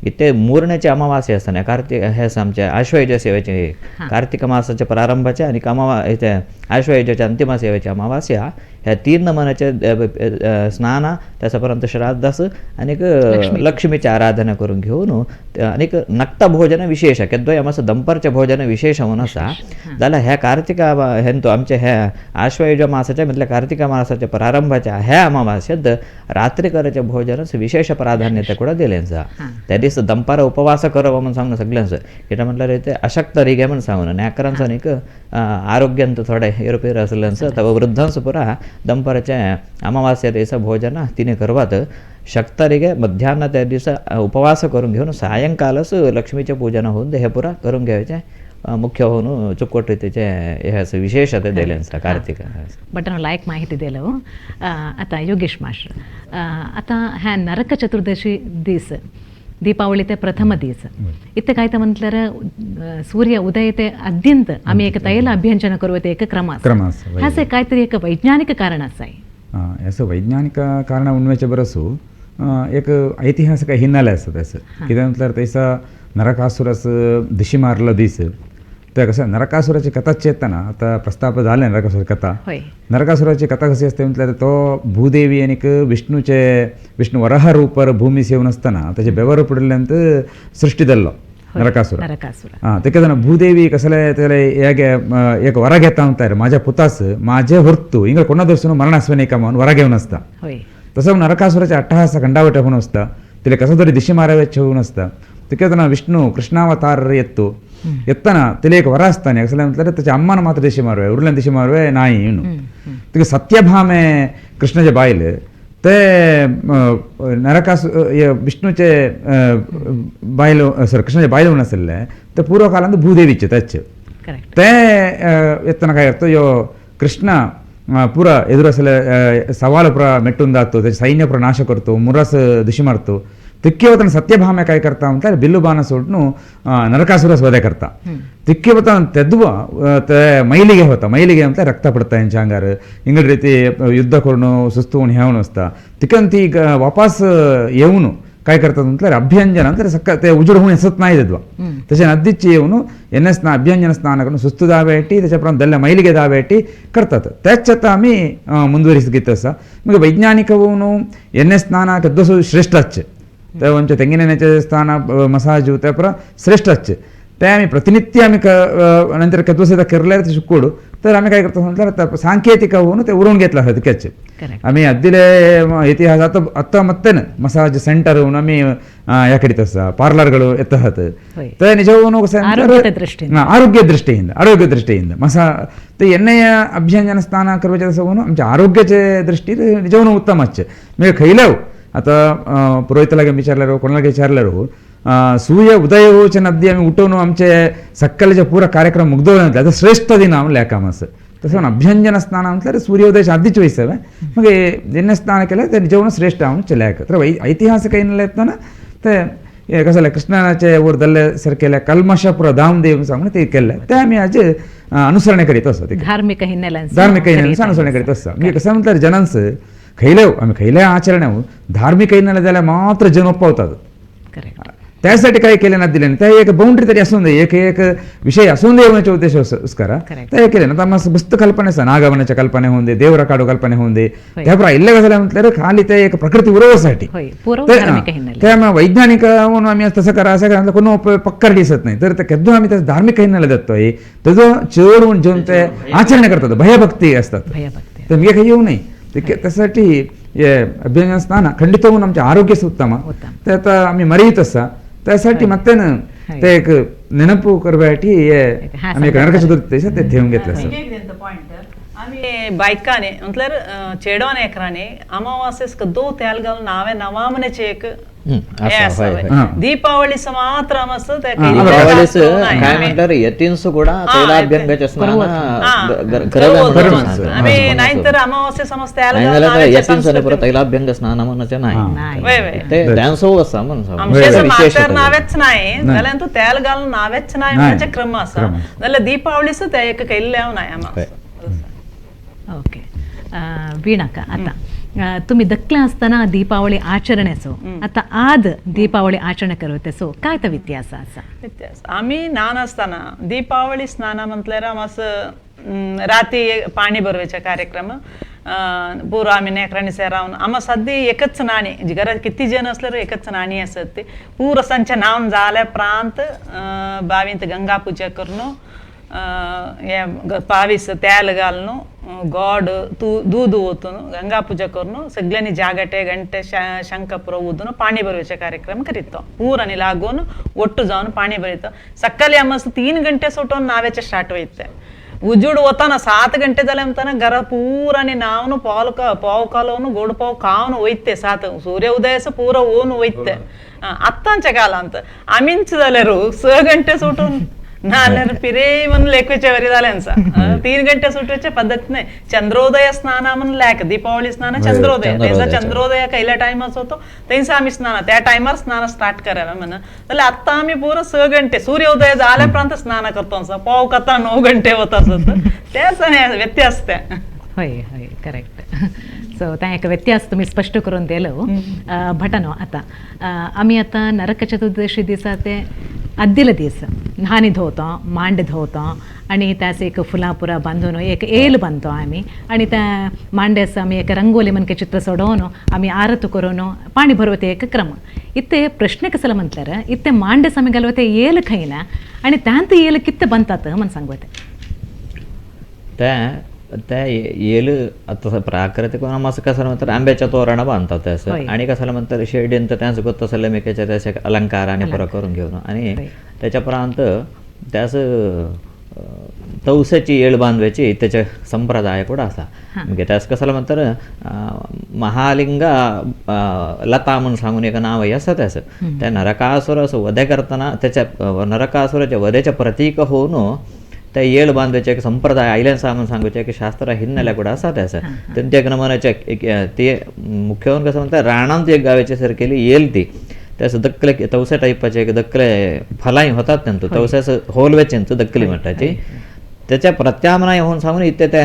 इथे मूर्ण्याची अमावास्या असताना कार्तिक हे आमच्या आश्वयुज सेवेचे कार्तिक मासाच्या प्रारंभाच्या आणि इथे आश्वयुजाच्या अंतिम सेवेच्या अमावास्या ह्या 3 नमुन्याचे स्नान त्याच्यापर्यंत श्राद्धास आणि लक्ष्मीची आराधना करून घेऊन आणि नक्ता भोजन विशेष केद्वय आमचं दंपरचे भोजन विशेष म्हणून आसा. जाल्यार ह्या कार्तिका हेंतो आमच्या ह्या आश्वयुज मासाच्या म्हटल्यार कार्तिका मासाच्या प्रारंभाच्या ह्या अमावास्येत रात्री करायचे भोजनच विशेष प्राधान्यता ಕೂಡ दिलें आसा. त्या दीस दंपार उपवास करप म्हणून सांगून सगळ्यांचं कितें म्हटल्यार ते अशक्तरिगे म्हणून सांगून नेकरांचो आनीक आरोग्यांत थोडे एरोपेर आसल्यांचो अथवा वृद्धांचो पुरा दंपाराचे अमावास्या दिसा भोजन तिने करवात शक्तरिगे मध्यान्ह त्या दिसा उपवास करून घेऊन सायंकालच लक्ष्मीचें पूजन होऊन हे पुरा करून घेवचें मुख्य होऊन चुक्कोट रीतीचे हे असं विशेष ते दिलें आसा कार्तिक. बट हांव लायक माहिती दिलो. आतां योगेश मास्टर, आतां ह्या नरक चतुर्दशी दीस दीपावली ते प्रथम दीस इत्ते काय म्हटल्यार सूर्य उदय ते अत्यंत आमी एक तैल अभ्यंजन करूं एक क्रम आसा. हाचे काय तरी एक वैज्ञानिक कारण आसा. असं वैज्ञानिक कारण उणव्याचे बरसू एक ऐतिहासिक हिन्नाले आसा त्याचं कितें म्हटल्यार तैसा नरकासुरास दिशी मारलो दीस ते कसं नरकासुराची कथा चेतना आता प्रस्ताप झाले नरकासुर कथा. नरकासुराची कथा कशी असते म्हटल्यार तो भूदेवी आनीक विष्णूचे विष्णू वराह रूपार भूमी सेवन आसतना ताचे बेवर पडिल्ल्यान सृष्टी जाल्लो नरकासुर. हां तेका जाणा भूदेवी कसले तेले एक वरा घेता म्हणटार माझ्या पुतास माझे होर्तू हिंगा कोणा दर्शन मरण आसवे म्हणून वरा घेवन आसता. तसं नरकासुराचे अट्टहास खंडावट होऊन असता तिला कसं तरी दिशी मारावे होऊन असता तिका जाणा विष्णू कृष्णावतार येतो येताना तिला एक वರ आसताना कसलें म्हटल्यार ताच्या अम्मान मात्र देशी मारवे उरल्यान देशी मारवे नाही न्हू. तुका सत्यभामे कृष्णाचे बायल ते नरकासु विष्णूचे बायल सॉरी कृष्णाचे बायल म्हणून आसले ते पूर्व कालांत भूदेवीचे त्याचे ते येताना काय करतो यो कृष्ण पुरा एದುರು असले सवाल पुरा मेटून जातो, त्याचे सैन्य पुरा नाश करतो, मुरास दिशी मारतो. तिक्के वताना सत्यभामे काय करता म्हटल्यार बिल्लू बाण सोडून नरकासुरास वधे करता. तिक्के वताना तेद्वा ते मैलिगे होता, मैलिगे म्हटल्यार रक्त पडता हेंच्या आंगार, इंगड रीती युद्ध करून सुस्त होऊन हेवन वसता. तिकन ती वापस येऊन काय करतात म्हटल्यार अभ्यंजन म्हटल्यार सక్క ते उजड होऊन येसत नाही तेद्वा तशें नद्दीच येऊन एन्ने स्ना अभ्यंजन स्नान करून सुस्त दावेटी त्याच्या उपरांत दल्ल्या मैलिगे दावेटी करतात. त्याच आतां आमी ಮುಂದುವರಿಸಿ ಗೀತ आसा. मागीर वैज्ञानिक होऊन एन्ने स्नान केद्दोसो श्रेष्ठ आसचें, ते आमचे तेंगिनेचे स्थान मसाजू ते पुरा श्रेष्ठ आसचें, ते आमी प्रतिनित्य आमी नंतर केद्दोस केरल्यार ते सुकोड तर आमी काय करता म्हटल्यार सांकेतिक होऊन ते उरोवन घेतलं आसा तितकेच. आमी अद्दिले इतिहास आतां आतां मत्तेन मसाज सेंटर होऊन आमी ह्या करीत आसा, पार्लरಗಳು येत आहात. ते निजवून कशें आरोग्य दृष्टीಯಿಂದ आरोग्य दृष्टीಯಿಂದ मसा ते एन्नेय अभ्यंजन स्नान करपाचें आसा म्हणून आमच्या आरोग्याचे दृष्टीन निजवून उत्तम आसचें. मागीर खंयलेव आतां पुरोहितालागे विचारल्यार कोणालागे विचारल्यार सूर्य उदय होवचे नदी आमी उठोवन आमचे सक्कलेचे पुरा कार्यक्रम मुग्दवले आतां श्रेष्ठ दिन आम लेखा आसा. तशें अभ्यंजन स्नान म्हटल्यार सूर्योदयाच्या आदीच वयसवे मागीर जेन्ना स्नान केलें तें निजवून श्रेष्ठ म्हणून लेख. तर ऐतिहासिक हिन्नेले येतना ते कसले कृष्णाचे वर दल्ले सारकेले कल्मश पुरा दामदेव सांगून ते केल्ले ते आमी आज अनुसರಣೆ करीत आसा. धार्मिक हिन्नेले धार्मिक हिन्नेले अनुसರಣೆ करीत आसा. मागीर कशें म्हटल्यार जनांस खंयलेव आमी खंयले आचरणे धार्मिक हिन्नेले जाल्यार मात्र जन ओप्पावतात. त्यासाठी काही केले ना दिले त्या एक बाउंड्री तरी असून दे, एक एक विषय असून दे म्हणचे उद्देश उसकारा ते केले ना. आतां मस्त कल्पने आसा, नागवनाच्या कल्पने होऊन दे, देवरा काडू कल्पने होऊन दे, त्या पुरा इल्ले गजाली म्हटल्यार खाली ते एक प्रकृती उरोवसाठी ते वैज्ञानिक म्हणून आमी तसं करा असं करा कोण पक्कर दिसत नाही. तर ते केद्दो आमी त्याचं धार्मिक हिन्नेले जातोय तेजो चड म्हणून जेवन ते आचरणे करतात, भयभक्ती असतात, तर मगे खंय येऊ नये. त्यासाठी अभ्यंजन स्नान खंडित होऊन आमचे आरोग्य उत्तम ते आता आमी मरीत आसा. त्यासाठी ಮತ್ತೆ ते एक ನೆನಪು करपासाठी आमी एक नरक चतुर्थी ते ठेवून घेतलं. पॉइंट आमी बायकांनी म्हटल्यार चेडवान एकरांनी अमावास्येक दो तेल घालून नावे नवामनेचे एक दीपावळीस मात्र काय म्हणतात यतींस ಕೂಡ तैलाभ्यंगाचे स्नान नाहीतर अमावास्या समज यतींस तैलाभ्यंग स्नान म्हणचे नाही, ते ड्यान्सो आसा म्हणून नावेच नाही जाल्यार तूं तेल घालून नावेच नाही म्हणचे क्रम आसा. जाल्यार दीपावळीस ते एक केल्ले नाही अमावास्या. ओके वीणाका, आता तुम्ही दक्कले असताना दीपावळी आचरणेचो आता आद दीपावळी आचರಣೆ करवतेचो काय तो व्यत्यास आसा? व्यत्यास आमी ल्हान आसतना दीपावळी स्नान म्हटल्यार आमस राती पाणी भरवेचे कार्यक्रम पुरो आमी नेकरांनी सेरावन आमा सद्दी एकच नाणी घरात किती जण असल्यार एकच नाणी आसत ती पूर सांचे नावन जाल्या प्रांत बावींत गंगा पूजा करून पावीस तेल घालून गोड दूध ओतून गंगा पूजा करून सगळ्यांनी जागटे गंटे शंख पुरो उदून पाणी भरवचे कार्यक्रम करीतो. पूरांनी लागून ಒಟ್ಟು जावन पाणी भरितो. सकाळी आमस 3 गंटे सुटून नावेचे स्टार्ट वयते उजूड वताना 7 गंटे जाले म्हणताना घरा पूरांनी नावन पाव पाव कालोवन गोड पाव खावन वयते 7 सूर्य उदयस पूरा ओन वयते. आत्तांच्या कालांत आमींच जाल्यार 6 गंटे सुटून नाल्यार पिरे म्हणून लेखवेचे वरी जाल्यांचा 3 गंटे सुटवेचे पद्धत नाही. चंद्रोदय स्नान म्हणून लेख दीपावली स्नान चंद्रोदय तेंचा चंद्रोदय कैल्या टायमाच होतो तेंचा आम्ही स्नान त्या टायमार स्नान स्टार्ट करायला म्हणा. जाल्यार आत्ता आम्ही पुरो 6 गंटे सूर्योदय जाल्या उपरांत स्नान करतो, पाव कथा 9 गंटे होता तेच व्यत्यास ते. हय हय करेक्ट. सो तें एक व्यत्यास तुमी स्पश्ट करून दिलो भटनो. आतां आमी आतां नरक चतुर्दशी दिसा ते अद्दिल दीस न्हाणी धुवतो, मांड धुवतो आणि त्यास एक फुलां पुरा बांदून एक एल बांदतो आमी आणि त्या मांड्यास आमी एक रंगोली मनके चित्र सोडोवन आमी आरत करून पाणी भरवते एक क्रम. इत्ते प्रश्न कसलो म्हटल्यार इत्ते मांड्यास आमी घालवते येल खंयना आणि त्यांत येल कितें बांदतात म्हण सांगवते. त्या येल आता प्राकृतिक असं कसं म्हणतात आंब्याच्या तोरण बांधतात असं आणि कशाला म्हणतात शेडीन तर त्यांचं तसं मेकेच्या त्याचे अलंकार आणि फरक करून घेऊन आणि त्याच्या प्रांत त्यास तवसाची येळ बांधवायची त्याच्या संप्रदाय ಕೂಡ असा. म्हणजे त्यास कसाला म्हणतात महालिंग लता म्हणून सांगून एक नाव आसा त्याचं. त्या नरकासुराचं वधे करताना त्याच्या नरकासुराच्या वधेच्या प्रतीक होऊन त्या येळ बांधवायचे एक संप्रदाय आयल्यान म्हणून सांगूचे एक शास्त्र हिन्नेल्या ಕೂಡ असा त्याचं. त्यांच्या एक नमुन्याच्या एक ते मुख्य होऊन कसं म्हणतात राणांत एक गावाचे सारखेली येल ती त्याचं दक्कले तवसा टाईपाचे एक दक्कले फलाही होतात त्यांचं तवस्याचं होलवेचे दक्कली म्हणताची त्याच्या प्रत्याम्नाय होऊन सांगून इथे त्या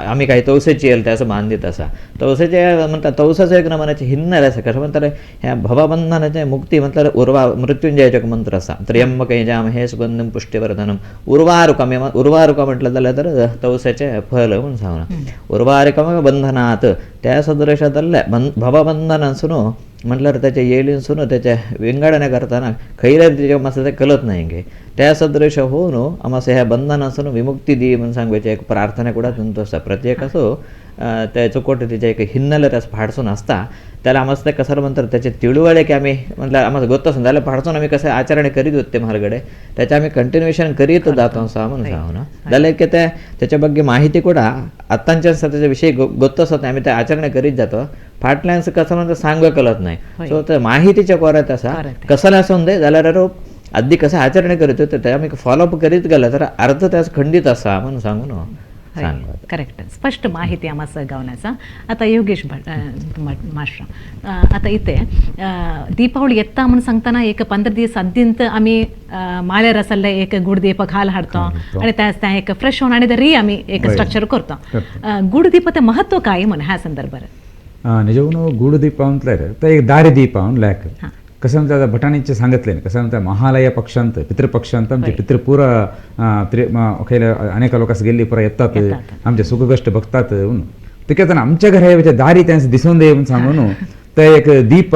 आम्ही काही तवसेची येईल त्याचं बांधित असा तवसेचे म्हणतात तवसाचं एक नमनाचे हिन्नल असं कसं म्हणतात ह्या भवबंधनाचे मुक्ती म्हटलं उर्वा मृत्युंजयाचे एक मंत्र असा त्र्यंबके जाम हे सुगंधम पुष्टिवर्धनम उर्वारुकम उर्वारुका म्हटलं जाल्यार तर तवसाचे फल म्हणून सांगून उर्वारुकम बंधनात त्या सदृशातल्या भवबंधनासून म्हटल्यार त्याच्या येळींसून त्याच्या विंगडणे करताना खैला तिच्या मासा ते कलत नाही गे त्या सदृश होऊन आमास ह्या बंधनासून विमुक्ती दी म्हणून सांगवायचे एक प्रार्थना ಕೂಡ तुमचो आसता. प्रत्येकाचो त्या चुकोट तिच्या एक हिन्नल त्यास फाडसून आसता त्याला आमास ते कसं म्हणतात त्याचे तिळवळे की आम्ही म्हटल्यार आम्हाला गोत आसून जाल्यार फाडसून आमी कशें आचरण करीत होते म्हालगडे त्याचे आमी कंटिन्युएशन करीत जातो आसा म्हणून सांगू जाल्यार की ते त्याच्या ಬಗ್ಗೆ माहिती ಕೂಡ आतांच्या आसा त्याच्या विषयी गोत आसता आमी ते आचरण करीत जातो फाटल्यान कसं म्हणतात सांगू कळत नाही. सो ते माहितीच्या कोरात आसा कसं आसून दे जाल्यार आधी कसं आचरण करीत होते ते आमी फॉलोअप करीत गेले तर अर्ध त्यास खंडित आसा म्हणून सांगू न्हू. करेक्ट, स्पष्ट माहिती आम्हाला गावण्याचा. आता योगेश मास्टर, आता इथे दीपावली येता म्हणून सांगताना एक 15 दीस अद्यंत आम्ही माल्यार आसले एक गुडदीप घाल हाडतो आणि त्या एक फ्रेश होऊन आणि री आम्ही एक स्ट्रक्चर करतो. गुडदीप ते महत्व काय म्हण ह्या संदर्भात? निजवून गुडदीप म्हटल्यार ते एक दारिदीप म्हणून कसं म्हणतात भटांनीचे सांगितले कसं म्हणतात महालय पक्षांत पितृपक्षांत आमचे पितृ पुरा अनेक लोकांस गेल्ली पुरा येतात आमचे सुखकष्ट बघतात म्हणून तिकेतना आमच्या घरा येवचे दारी त्यांस दिसून दे म्हणून सांगून ते एक दीप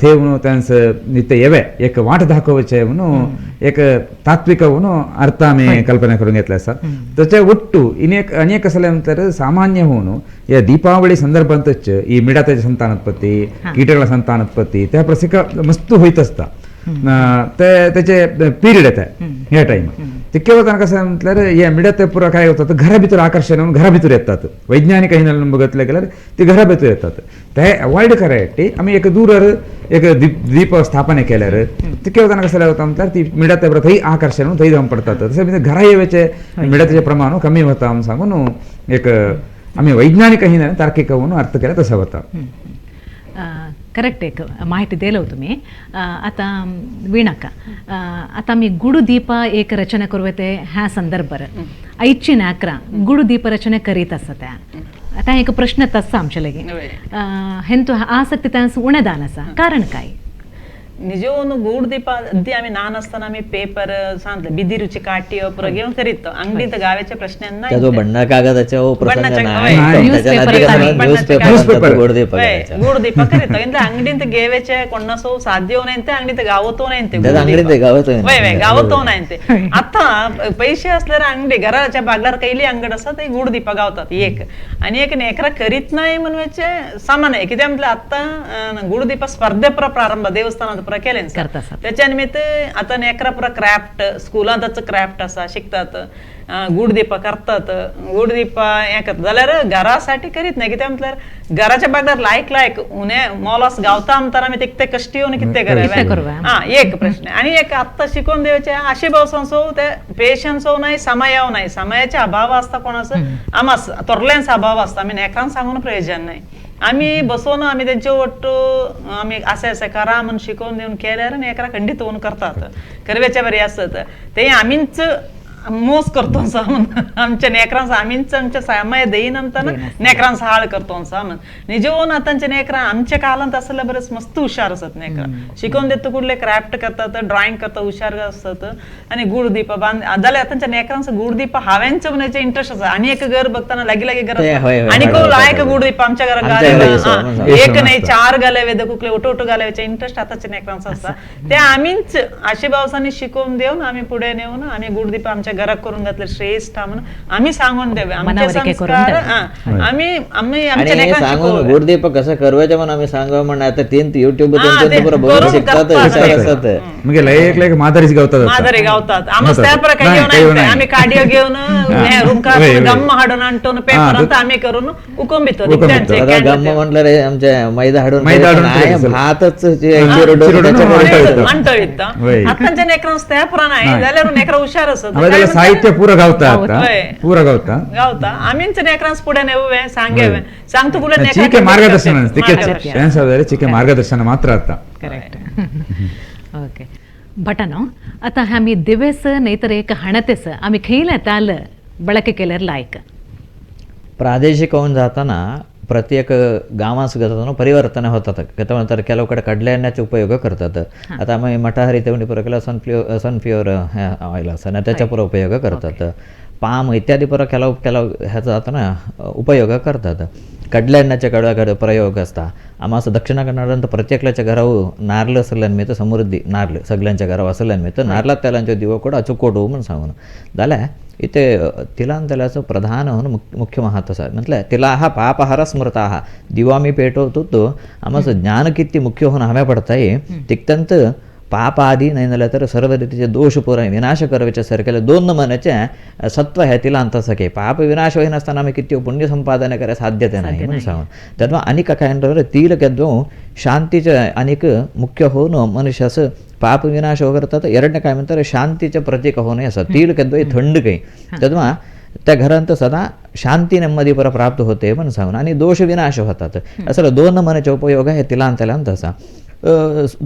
थेवून त्यांस नित्य येवे एक वाट दाखोवचे म्हणून एक तात्विक म्हणून अर्थ आम्ही कल्पना करून घेतले आसा. त्याच्या ಒಟ್ಟು ಇನೇಕ ಅನೇಕ ಸಲ ಅಂತಾರೆ ಸಾಮಾನ್ಯ होऊन या दीपावली संदर्भातच ಈ ಮಿಡತೆಯ ಸಂತಾನೋತ್ಪತ್ತಿ ಕೀಟಗಳ ಸಂತಾನೋತ್ಪತ್ತಿ त्या प्रसिक मस्त होईत असता ते त्याचे पिरियड येते ह्या टाइम तितके वताना कसं म्हटल्यार हे मिडते पुरा काय होतात घरा भितर आकर्षण म्हणून घरा भितर येतात वैज्ञानिक हिन्नेल्यान बघितले गेल्यार ती घरा भितर येतात ते अवॉइड करायसाठी आम्ही एक दूर एक दीप स्थापना केल्यार तितके वताना कसं होता म्हटल्यार ती मिडते पुरा थंय आकर्षण म्हणून थंय जावन पडतात तशें घरा येवचे मिडतेचे प्रमाण कमी होता म्हणून सांगून एक आम्ही वैज्ञानिक हिन्नेल्यान तार्किक म्हणून अर्थ केला तसं होता. करेक्ट, एक माहिती दिलो तुम्ही. आता वीणाका, आता मी गुडुदीप एक रचना करू ते ह्या संदर्भार आयची नाकरा गुडुदीप रचना करीत आसा त्या आता एक प्रश्न तसा आमच्या लगे हेंतु आसक्ती त्यांस उणेदान आसा कारण काय? ನಿಜವೂ ಗೂಡುದೀಪ ಅದ್ದಿ ಆಮಿ ನಾನ್ असताना आम्ही पेपर सांगले बिदिरूची काठी पुरा घेऊन करीत अंगडीत गावाच्या प्रश्नांना बण्णा कागदाच्या ಗೂಡುದೀಪ ಕರೀತ ಇಂದ ಅಂಗಡಿಂತ ಗೇವೆಚೆ ಕೊಣ್ಣಸೋ ಸಾಧ್ಯವನಂತೆ ಅಂಗಡಿತ गावतोनंते गावतोनंते आता पैसे असल्यार अंगडी घराच्या बागलार कैली अंगड आसा ते गुडदीप गावतात एक आणि एक नेकरा करीत नाही म्हणवायचे सामान आहे कित्याक म्हटलं आता गुडदीप स्पर्धे प्रारंभ देवस्थानात पुरा केले त्याच्या निमित्त आता नेकरा पुरा क्राफ्ट स्कुलांत क्राफ्ट आसा शिकतात गुडदीप करतात गुडदीप हे करतात जाल्यार घरासाठी करीत नाही कित्याक म्हटल्यार घराच्या बागलार लायक लायक उणे मोलास गावता म्हणताना आमी तिकते कष्टी येवन कितें करप हा एक प्रश्न. आणि एक आत्ता शिकोवन दिवचे आशे भावसांचो ते पेशन्सो नाही समयाव नाही समयाचे अभाव आसता कोणाचो आमास थोरल्यांचो अभाव आसता आमी नेकरांक सांगून प्रयोजन नाही आमी बसोवन आमी तेंचे ಒಟ್ಟು आमी असें असें करा म्हणून शिकोवन दिवन केल्यार नेकरा खंडीत होवन करतात करवेच्या बरी आसत ते आमीच मोस करतो आमच्या नेकरांचा आमीच आमच्या समय देईनंतर नेकरांचा हाळ करतो म्हण निजवून आतांच्या नेकरां आमच्या काळांत असल्या बरेच मस्त हुशार असत नेकरां शिकोवन देत कुठले क्राफ्ट करतात ड्रॉइंग करतात हुशार असतात आणि गुडदीप बांद जाल्यार आतांच्या नेकरांचा गुडदीप हांवेंच म्हणायचे इंट्रस्ट आसा आणि एक घर बघताना लागी लागी घर आणि को लायक गुडदीप आमच्या घरात एक नाही 4 घालावे कुठले ओटो ओटो घालावेचे इंट्रस्ट आताच्या नेकरांचा आसता ते आमीच आशे भावसांनी शिकोवन देवन आमी पुढे नेवन आमी गुडदीप आमच्या घराक करून घातले श्रेष्ठ म्हणून आम्ही सांगून देवे आमचे संस्कार. आम्ही आम्ही आमच्या सांगून गुडदीप कसं करवायचं म्हणून आम्ही सांगावं म्हणून आता तीन युट्यूब बघून शिकतात. मग एक एक मादारीच गावतात, मादारी गावतात. आम्ही त्या प्रकारे आम्ही काडियो घेऊन गम्म हाडून आणतो पेपर आम्ही करून उकंबितो. गम्म म्हटलं रे आमच्या मैदा हाडून भातच आतांच्या नेकरां त्या पुरा नाही जाल्यार नेकरा हुशार असत, साहित्य पुरा गावता, पुरा गावता गावता. आमींच नेकरांस पुढे नेवे सांगेवे सांगतो पुढे चिके मार्गदर्शन चिके मार्गदर्शन मात्र आता. करेक्ट. ओके भटनो आता आम्ही दिवेस नाहीतर एक हणतेस आम्ही खैला ताल ಬಳಕೆ केल्यार लायक. ಪ್ರಾದೇಶಿಕ जाताना प्रत्येक गावांत जाताना परिवर्तन होतात. तर ಕೆಲವು ಕಡೆ ಕಡಲೆ ಎಣ್ಣೆचे उपयोग करतात. आता आम्ही मठाहारी तेवढी पुरं केलं सनफ्युअर ऑइल असं त्याच्या पुरं उपयोग करतात. पाम इत्यादी पुरं ಕೆಲವು ಕೆಲವು ह्याचा जाताना उपयोग करतात. कडले एण्ण्याचे कडे प्रयोग असता. आम्हा असं दक्षिण कन्नडांत प्रत्येकल्याच्या घरावर नारळ असल्यान मिळतं, समृद्धी नारळ सगळ्यांच्या घरावर असल्यान मिळतं. नारळात तेलांचे दिवो कोड अचूक म्हणून सांगून जाल्यार इथे तिलान तेलाचं प्रधान म्हणून मुख्य महत्व आसा. म्हटल्यार तिला पापहार स्मृता दिवा मी पेटवतो तो आमचं ज्ञान किती मुख्य होऊन हव्या पडताय तिकतंत पाप आदी नाही झालं तर सर्व रीतीचे दोष पुराय विनाश करवेच्या सारखेले दोन मनाचे सत्व हे तिला अंत सके पाप विनाश होईनासताना आम्ही किती पुण्य संपादन करायला साध्यते नाही म्हणून सांगून त्यात अनेक काय तील केद्वं शांतीचे अनेक मुख्य होऊन मनुष्याचं पाप विनाश करतात. ಎರಡನೇ काय म्हणतात शांतीचे प्रतीक होणे असं तील केद्वं थंड काही तेव्हा त्या घरांत सदा शांती नेम्मदी पर प्राप्त होते म्हणून सांगून आणि दोष विनाश होतात. असं दोन मनाचे उपयोग आहे तिलांत तेलांत असा.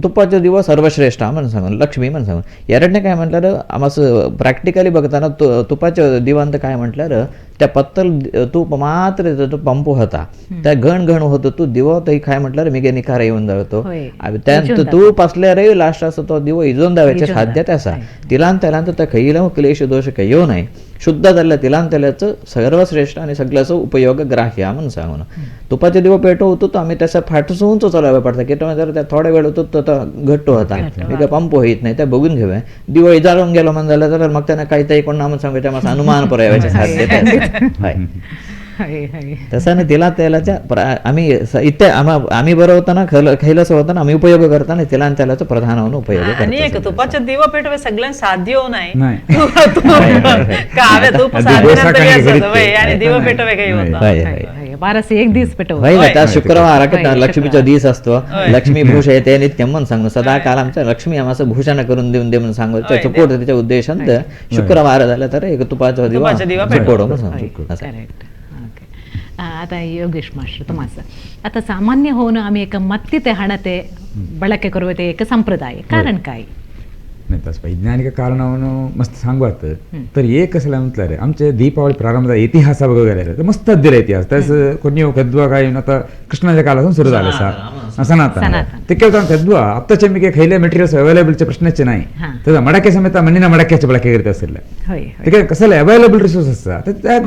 तुपाचे दिवस सर्वश्रेष्ठ म्हणून सांगून लक्ष्मी म्हणून सांगून. ಎರಡನೇ काय म्हटल्यार आमचं प्रॅक्टिकली बघताना तुपाच्या दिवांत काय म्हटल्यार त्या पत्तल तूप मात्र तो पंप होता त्या घण घण होतो तू दिवो तरी काय म्हटल्यार मिगे निखार येऊन जातो त्या तूप असल्यारही लास्ट असं तो दिवो इजून जावचे साध्यता असा. तिलान तेलांत त्या खैला क्लेश दोष येऊ नाही शुद्ध जाल्ल्या तिलान तेलाचं सर्वश्रेष्ठ आणि सगळ्याचो उपयोग ग्राह्य म्हणून सांगून. तुपाचे दिवो पेटवतो तो आम्ही त्याचा फाटसून चलावे पडता की जर त्या थोड्या वेळ होतो तो घट्ट होता मी पंप होईत नाही त्या बघून घेऊया. दिवो इजाळून गेलो म्हण झालं तर मग त्यांना काहीतरी कोण म्हणून सांगायचं माझं अनुमान पुराव्याचे साध्यता. तसं तिला तेलाच्या आम्ही इथे आम्ही बरवताना खैलास होताना आम्ही उपयोग करताना तिला तेलाचा प्रधान म्हणून उपयोग. आणि एक तुपाच्या दिवा पेटवे सगळ्यांना साध्य नाही दिवा पेटवे काही होता बारास एक दिवस पेटव त्या शुक्रवार लक्ष्मीचा दिवस असतो लक्ष्मी भूषण येते नित्यम म्हणून सांगू सदा काल आमच्या लक्ष्मी आम्हाला भूषण करून देऊन दे म्हणून सांगू चकोट त्याच्या उद्देशांत शुक्रवार झाला तर एक तुपाचा दिवा चकोड म्हणून सांगू. आता योगेश मास्टर तुमाचं आता सामान्य होऊन आम्ही एक मत्ती ते ಹಣತೆ ಬಳಕೆ करूया एक संप्रदाय कारण काय नाही तसं वैज्ञानिक कारणವನ್ನು मस्त सांगवात. तर एक कसं म्हटलं आमचे दीपावली प्रारंभದ इतिहास बघायला तर मस्त अद्दिर इतिहास त्यास कोणी कद्वा काय आता कृष्णाच्या काळातून सुरू झालं सा सनातन ते केवळ कद्वा आत्ताच्या मी खैले मटेरियल्स अवेलेबलचे प्रश्नच नाही तर मडके समेत मಣ್ಣಿನ मಡಕೆचे ಬಳಕೆ ಇರುತ್ತೆ ಅಸಲ್ಲ ते कसं अवेलेबल रिसोर्स असतात त्या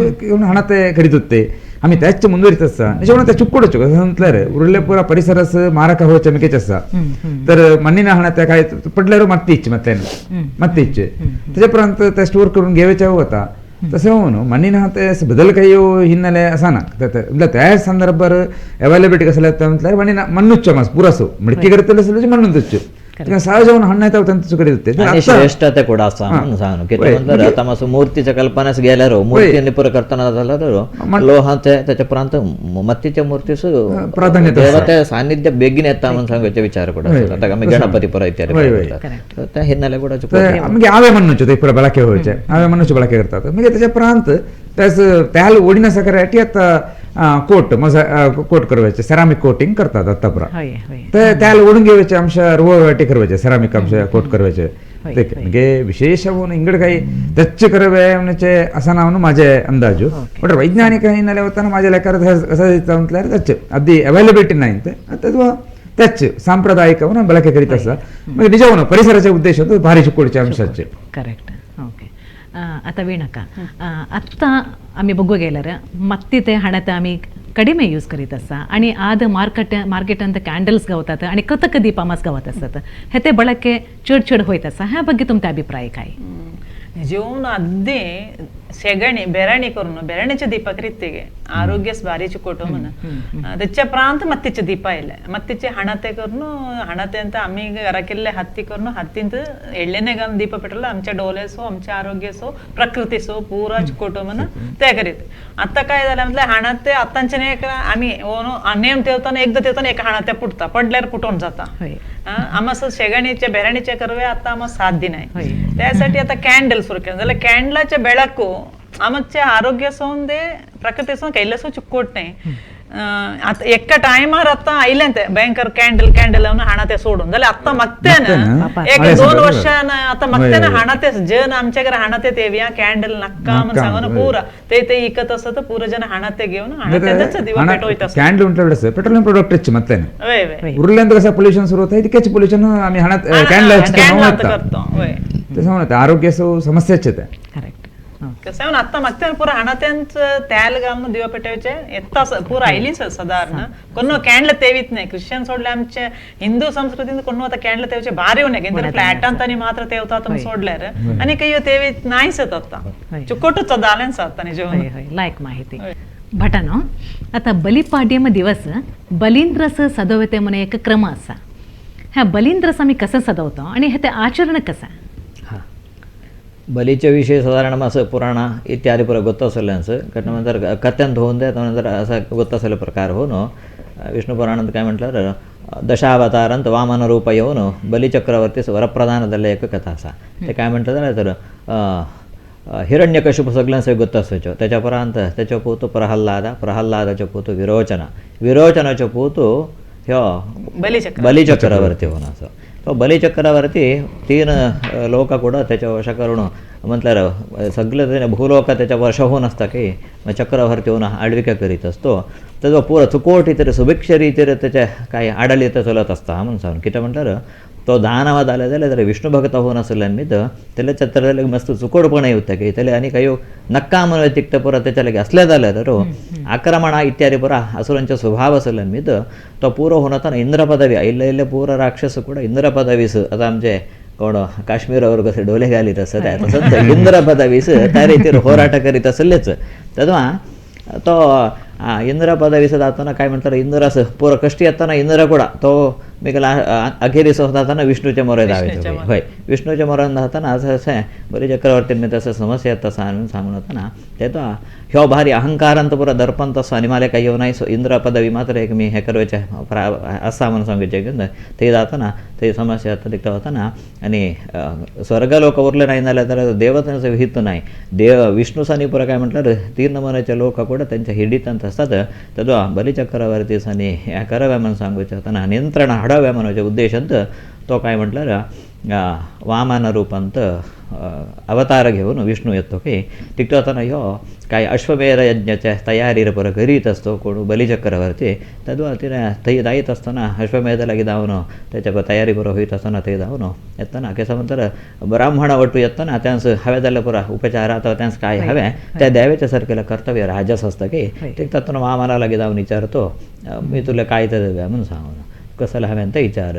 हणते खरीदुತ್ತೆ आम्ही त्याच ಮುಂದುವರಿತ ನಿಜವನ್ನ त्या चुक्कोडचो कसं म्हटलं उरले पुरा परिसरस मारक हो चमकेच असा तर मಣ್ಣಿನ हणते काय पडल्यावर ಮತ್ತೆ इच्छे ಮತ್ತೆ ಮತ್ತೆ इच्छे त्याच्यापर्यंत त्या स्टोर करून घेवायच्या होता तसं होऊन मಣ್ಣಿನ हणते बदल काही ಹಿನ್ನೆಲೆ असा ना म्हणजे त्या संदर्भार अवेलेबिलिटी कसं म्हटल्यार मಣ್ಣಿನ ಮಣ್ಣುಚ್ಚ मास पुरासो मडकी करतले मಣ್ಣुच्चು ಸಹಜವನ್ನು ಹಣ್ಣು ತಂತು ಕರೆಯುತ್ತೆ. ಶ್ರೇಷ್ಠತೆ ಕೂಡ आता मूर्तीच्या कल्पनाच गेल्यार मूर्ती पुरा करताना झाल्यार लोहाचे त्याच्या प्रांत मत्तीच्या मूर्तीस प्राधान्य देवते सान्निध्य बेगीन येता म्हणून सांगायचे विचार ಕೂಡ आता आम्ही गणपती ಪರ इत्यादी त्या ಹಿನ್ನೆಲೆ ಕೂಡ आम्ही आवे मण्णुचो ते पुरा ಬಳಕೆ होयचे आवे मण्णुचो ಬಳಕೆ करतात म्हणजे त्याच्या प्रांत त्यास त्याला ओढीना सकाराठी आता कोट मजा कोट करवायचे सेरामिक कोटिंग करतात आता पुरा तर त्याला ओढून घ्यायचे आमच्या रुवाटी करवायचे सेरामिक आमच्या कोट करवायचे ते म्हणजे विशेष इंगड काही त्याचे करवे म्हणजे असं नाव माझे अंदाजू बट वैज्ञानिक हिन्नेले होताना माझ्या लेकर असं म्हटल्यार त्याचे अगदी अवेलेबिलिटी नाही ಅಥವಾ त्याच ಸಾಂಪ್ರದಾಯಿಕವನ್ನು ಬಳಕೆ करीत असतात म्हणजे निजवून परिसराचे उद्देश होतो भारी चिकोडच्या अंशाचे. करेक्ट. ओके आता वीणका आत्ता आम्ही बघू गेल्यार मत्ती ते हणते आम्ही कಡಿಮೆ ಯೂಸ್ करीत आसा आणि आद मार्केटांत कॅन्डल्स गावतात आणि कतक दीप आमास गावत असतात हे ते ಬಳके चड चड होयत आसा ह्या ಬಗ್ಗೆ तुमचा अभिप्राय काय? जेवण अद्दे शेगणी बेराणी करून बेराणीचे दीप करीत आरोग्य भारी चिकोटो म्हण त्याच्या प्रांत मत्तीचे दीप आयले मत्तीचे हणते करून हणते ಅಂತ आम्ही घरा हत्ती करून हत्तींत एಳ್ಳೆने घालून दीप पेटवलं आमच्या डोलेसो आमच्या आरोग्यसो प्रकृतीसो पुरा चिकोटो म्हण ते करीत. आता काय झालं म्हटलं हाणाते आतांचे आम्ही नेम ठेवताना एकदा ठेवताना एका हाणाते पुटता पडल्यावर पुटवून जाता. आम्हा शेगणीच्या बेराणीच्या करवे आता आम्हा साध्य नाही. त्यासाठी आता कॅन्डल सुरू केलं जाल्यार कॅन्डलाचे बेळकू आमच्या आरोग्य सोंदे प्रकृती सोन कैलासो चिक्कोट नाही. आता एका टायमार आता आयलें ते भयंकर कॅन्डल कॅन्डल हाणा ते सोडून जाल्यार आतां मागते एक 2 वर्षान आता मागते ना हाणा ते जन आमच्या घरा हाणा ते तेवया कॅन्डल नक्का म्हण सांगून पुरा ते ते इकत असत पुरा जन हाणा ते घेऊन हाणा दिवा पेटवत असत. कॅन्डल म्हटलं पेट्रोलियम प्रोडक्ट ಮತ್ತೆ उरले कसं पोल्युशन सुरू होतं तितकेच पोल्युशन आम्ही हाणात कॅन्डल करतो. ते सांगू आरोग्य समस्याच येते. करेक्ट. कसं आता मागते पुरा हाणात्यांच तेल घालून दिवा पेटवचे येता पुरा आयलीच साधारण कोण कॅन्डल तेवीत नाही. क्रिश्चियन सोडले आमचे हिंदू संस्कृतीन कोण आता कॅन्डल तेवचे भारी होणे फ्लॅटांत आणि मात्र तेवतात सोडल्यार आणि काही तेवीत नाहीच आता चुकोटच जालेंच आता निजवून. लायक माहिती भटानो आता बलिपाड्यम दिवस बलिंद्रस सदवते म्हणे एक क्रम असा ह्या बलिंद्रस आम्ही कसं सदवतो आणि हे ते आचरण कसं? हां, बलीच्या विषयी साधारण असं पुराण इत्यादी पुरा ಗೊತ್ತಾಸಲ್ಲನ್ಸ नंतर कथ्यांत होऊन दे नंतर असा ಗೊತ್ತಾಸಲ್ಲ प्रकार होऊन विष्णू पुराणांत काय म्हटलं दशावतारांत वामन रूप येऊन बलिचक्रवर्ती वरप्रधानदल्ले एक कथा असा ते काय म्हटलं जाल्यार तर हिरण्यकशिप सगळ्यांसय ಗೊತ್ತಾಸೋಚो त्याच्या उपरांत त्याचो पूत प्रहल्लाद प्रहल्लादाचो पूत विरोचना विरोचनाचो पूत ह्यो बलिचक्रवर्ती होऊन असो तो बलिचक्रवर्ती 3 लोक ಕೂಡ त्याच्या वश करून म्हटल्यार सगळे भूलोक त्याच्या वश होऊन असता की चक्रवर्ती होऊन आडविका करीत असतो. त्याचा पुरा चुकोटी तरी सुभिक्ष रीतीर त्याच्या काही आडलित चलत असता म्हणून सांगून कितें म्हटल्यार तो दानव जाले जाल्यार तर विष्णू भक्त होऊन आसल्यान निमित्त त्याला छत्र मस्त चुकोडपण येता की त्याला आणि काही नक्का म्हणून तिक्त पुरा त्याच्या लागी असले जाल्यार तर आक्रमणा इत्यादी पुरा असुरांचे स्वभाव आसल्यान निमित्त तो पुरो होऊन आता इंद्र पदवी इल्ले इल्ले पुरा राक्षस ಕೂಡ इंद्र पदवीस आता आमचे कोण काश्मीरावर कसे डोले घालीत असत तसंच इंद्र पदवीस त्या रीतीर होराट करीत असलेच. तेव्हा तो इंद्र पदवीस जाताना काय म्हणतात इंद्रास पुरा कष्टी येताना इंद्र ಕೂಡ तो मिगला अखेरीस जाताना विष्णूच्या मोरे धावायचो. होय, विष्णूच्या मोरान धावताना असं असें बरी चक्रवर्ती मी तसं समस्या येता म्हणून सांगून वतना तेतो ह्यो भारी अहंकारांत पुरा दर्पण तसो आनी माले काय येवं नाही सो इंद्र पदवी मात्र एक मी हे करवचे आसा म्हणून सांगचे ते जाताना ते समस्या येता तिकटा वतना आनी स्वर्गलोक उरले नाही जाल्यार तर देवतांचो हित नाही. देव विष्णुसानी पुरा काय म्हटल्यार 3 नमुन्याचे लोक ಕೂಡ त्यांच्या हिडीतांत असतात. तेदो बलिचक्रवर्तीसांनी हें कराव्या म्हणून सांगूचें वतना नियंत्रण हाडव्या म्हणूचे उद्देशांत तो काय म्हटल्यार वामन रूपांत अवतार घेऊन विष्णू येतो की तिकटो वतना ह्यो काय अश्वमेध यज्ञाच्या तयारीर पुरा करीत असतो कोण बलिचक्रवर्ती. तद्वा तिने थंय जायत असताना अश्वमेध लागी धांवन त्याच्या तयारी पुरा होयत असताना थंय धांवन येतना केसो म्हणतर ब्राह्मण वटू येतना त्यांस हवे जाल्यार पुरा उपचार अथवा त्यांस काय हवें त्या देवाच्या सारकेलं कर्तव्य राजास असता की ते तातून वामना लागी धांवन विचारतो मी तुला काय तर देव्या म्हणून सांगून कसलं हांवें तें विचार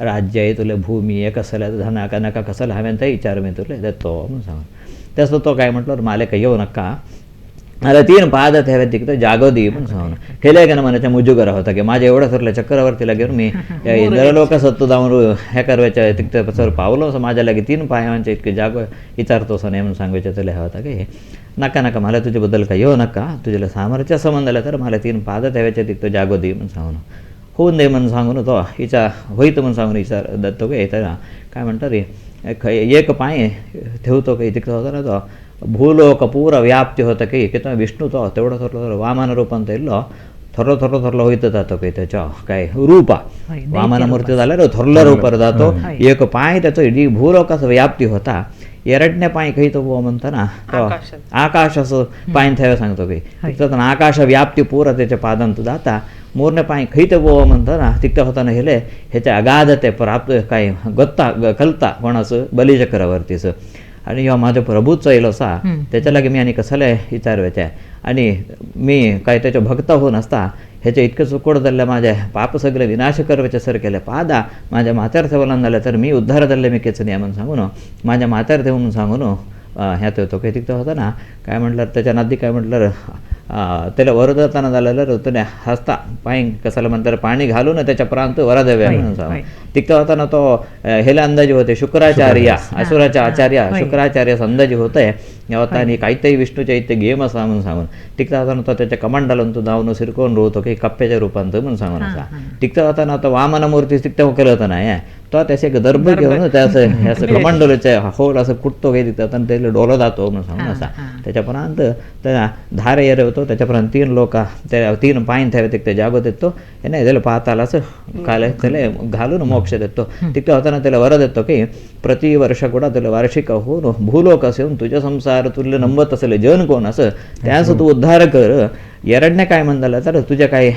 राज्य तुले भूमी कसलें धना नाका कसलं हांवें तें विचार मी तुले देतो म्हणून सांगून तेसो तो काय म्हटलं माले काय येऊ नका मला 3 पाद ठेवे तिकडे जागो दी म्हणून सांगून केले का ना मनाच्या मुजुगर होता की माझ्या एवढं सरलं चक्रवर्तीला घेऊन मी इंद्रलोक सत्तो जाऊन हे करवायच्या तिकडे सर पावलो असं माझ्या लागी 3 पायांचे इतके जागो विचारतो असं नाही म्हणून सांगायच्या तुला होता की नका नका मला तुझ्याबद्दल काय येऊ नका तुझ्याला सामर्थ्य संबंध आलं तर मला 3 पाद ठेवायचे तिकडे जागो दी म्हणून सांगून होऊन दे म्हणून सांगून तो हिचा होईत म्हणून सांगून विचार दत्तो की येताना काय म्हणतात रे एक पाय ठेवतो काही तिकडं होता ना तो भूलोक पूरा व्याप्ती होता की किंवा विष्णू तो तेवढं थोरलो वामन रूपांत इल्लो थोरलो थोरलो थोरलो होईत जातो की त्याच्या काय रूपा वामन मूर्ती झाल्यार थोरलो रूपार जातो एक पाय त्याचो इडी भूलोकाचो व्याप्ती होता. ಎರಡನೇ पाय खंय तो म्हणताना तो आकाशाचो पांय थंय सांगतो की तितून आकाश व्याप्ती पुरा त्याच्या पादांत जाता. ಮೂರನೇ ಪಾಯಿ ಖೈತ म्हणताना तिकटा होताना हेले ह्याच्या अगाधते प्राप्त काय गत्ता कलता कोणाचं बलिचक्रवर्तीचं आणि ह्यो माझ्या प्रभूचो येयलो आसा त्याच्या लागी मी आनी कसले विचारवेचे आणि मी काय त्याच्या भक्त होऊन असता ह्याचे इतकं चुकोड जाल्ले माझ्या पाप सगळे विनाश करवचे सर केले पादा माझ्या माथ्यार थेवलान जालें तर मी उद्धार जाल्ले मी केच न्ही म्हणून सांगून माझ्या माथ्यार थेव म्हणून सांगून ह्या तो तिथं होता ना काय म्हटलं त्याच्या नादी काय म्हटलं त्याला वर जाताना झालेलं ऋतूने हसता पाय कसाला म्हणतात पाणी घालून त्याच्या प्रांत वरा द्यावे म्हणून सांगून तिथं होताना तो हेला अंदाजे होते शुक्राचार्य असुराच्या आचार्य शुक्राचार्य अंदाजे होते आणि काहीतरी विष्णूच्या इथे गेम असा म्हणून सांगून तिथं होताना तो त्याच्या कमांडाला तो धावून सिरकवून रोवतो की कप्प्याच्या रूपांत म्हणून सांगून असा तिथं होताना तो वामनमूर्ती तिथं केलं होतं नाही तो त्याचे एक दर्भ घेऊन त्याचं असं कमांडोलाच्या होल असं कुटतो काही तिथं आणि त्याला डोला जातो म्हणून सांगून असा त्याच्यापर्यंत त्या धार येरे होतो त्याच्यापर्यंत तीन लोक त्या तीन पायन थेवे तिथे जागो देतो नाही त्याला पाहताला असं काल त्याला घालून मोक्ष देतो तिथं होताना त्याला वर देतो की प्रतिवर्ष कुठं त्याला वार्षिक होऊन भूलोक असे तुझ्या संसार तुला नंबत असेल जन कोण असं त्याचं तू उद्धार कर. एरडने काय म्हणलं तर तुझ्या काय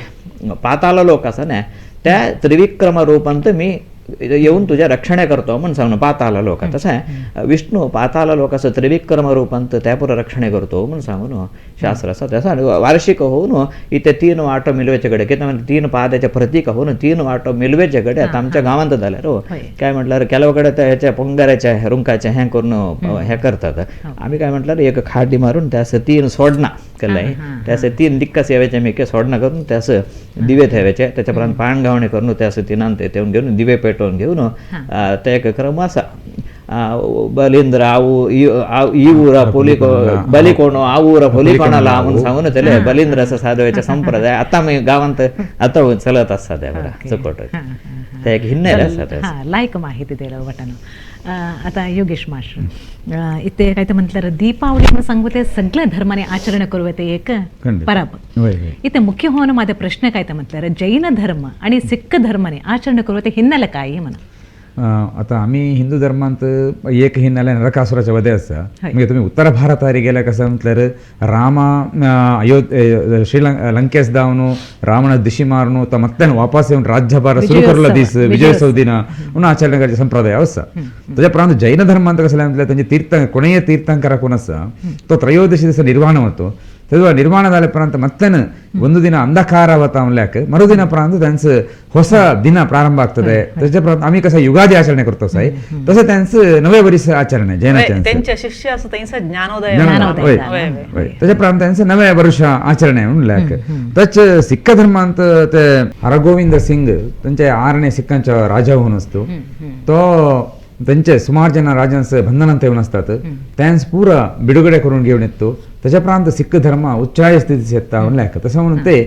पाताला लोक असं ना त्या त्रिविक्रम रूपांत मी येऊन तुझ्या रक्षणे करतो म्हणून सांगणं पाताला लोक तसं आहे विष्णू पाताला लोकाचं त्रिविक्रम रूपांत त्यापुर रक्षणे करतो म्हणून सांगून शास्त्र असं तसं वार्षिक होऊन इथे तीन वाटो मिलवेचे कडे किती म्हणजे तीन पादाचे प्रतीक होऊन तीन वाटो मिलवेचे कडे आता आमच्या गावांत झाल्या रो काय म्हटलं ಕೆಲವು त्या ह्याच्या पोंगाऱ्याच्या रुंकाच्या ह्या करून ह्या करतात. आम्ही काय म्हटलं एक खाडी मारून त्यास तीन सोडणं केलं त्यास तीन दिक्कस यावेचे मेके सोडणं करून त्यास दिवे ठेवायचे त्याच्यापर्यंत पाण गावणे करून त्यास तिनांत येऊन घेऊन दिवे पेटवून घेऊन त्या एक क्रम असा बलिंद्र आऊ ಈ ಊರ ಪೊಲಿ बलिकोणो ಆ ಊರ ಪೊಲಿಕೋಣला म्हणून सांगून त्याला बलिंद्र असं साधवायचा संप्रदाय आता मी गावांत आता चलत असतात बरं चकोट ते एक हिन्नेल असतात. लायक माहिती दिलं वटानं. आता योगेश मास्टर इथे काय म्हटलं दीपावली म्हणून सांगते सगळ्या धर्माने आचरण करू ते एक परब. इथे मुख्य होऊन माझा प्रश्न काय म्हटलं जैन धर्म आणि सिख धर्माने आचरण करू ते हिन्नेल काय म्हणा. आता आम्ही हिंदू धर्मांत एक हिन्नेले नरकासुराचे वधे आसा. म्हणजे तुम्ही उत्तर भारतारी गेल्या कसं म्हटल्यार रामा अयोध्या श्रीलंका लंकेस धावन रावण दिशी मारून तो ಮತ್ತೆ वापस येऊन राज्यभार सुरू करलो दीस विजयोत्सव दिन म्हणून आचरण करचे संप्रदाय आसा. त्याच्या प्रांत जैन धर्मांत कसं म्हटल्यार त्यांचे तीर्थ कोणेय तीर्थंकर कोण आसा तो त्रयोदशी दिवसा निर्वाण होतो. तेव्हा ನಿರ್ಮಾಣ झाले ಪ್ರಾಂತ ಮತ್ತೆ ಒಂದು ದಿನ ಅಂಧಕಾರವತ म्हणल्याक ಮರುದಿನ ಪ್ರಾಂತ त्यांचं ಹೊಸ ದಿನ ಪ್ರಾರಂಭ ಆಗ್ತದೆ. त्याच्या प्रांत आम्ही कसं युगादी आचರಣೆ करतो साई तसं त्यांचं नवे वर्ष आचರಣೆ जैनाच्यांचं त्यांच्या शिष्य असं त्यांचा ज्ञानोदय त्याच्या प्रांत त्यांचं नवे वर्ष आचರಣೆ म्हणल्याक. तच सिख धर्मांत ते हरगोविंद सिंग त्यांचे आरणे सिक्कांचा राजा होऊन असतो तो त्यांचे सुमार जण राजांचं बंधनांत येऊन असतात त्यांस पुरा बिಡುಗಡೆ करून घेऊन येतो. त्याच्या प्रांत सिख धर्म उच्चाय स्थिती येता म्हणल्याक तसं म्हणून ते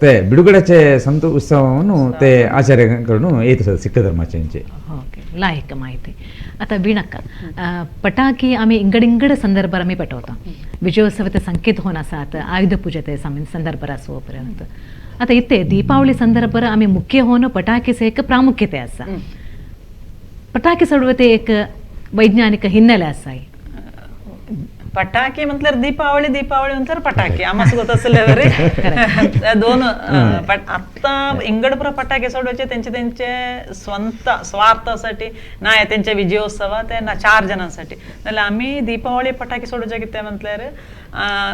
ते बिಡುಗಡೆचे संत उत्सवाವನ್ನು ते आचार्य करून येत असतात सिख धर्माचे. ओके लायक माहिती. आता वीणक्का पटाकी आम्ही इंगड इंगड संदर्भार आम्ही पेटवता विजयोत्सवाचे संकेत होऊन आसात आयुध पूजेचे संदर्भार आसो पर्यंत. आता इथे दीपावली संदर्भार आम्ही मुख्य होऊन पटाकीचे एक प्रामुख्यते आसा. पटाके सोडवते एक वैज्ञानिक हिन्नेले आसा. पटाके म्हटल्यार दीपावली दीपावली म्हटल्यार पटाके आम्हाला होत असेल दोन. आता इंगडपुरा पटाके सोडवायचे त्यांचे त्यांचे स्वतः स्वार्थासाठी नाही त्यांच्या विजयोत्सवा ते ना चार जणांसाठी. नाल्यार आम्ही दीपावली पटाके सोडूचे कितें म्हटल्यार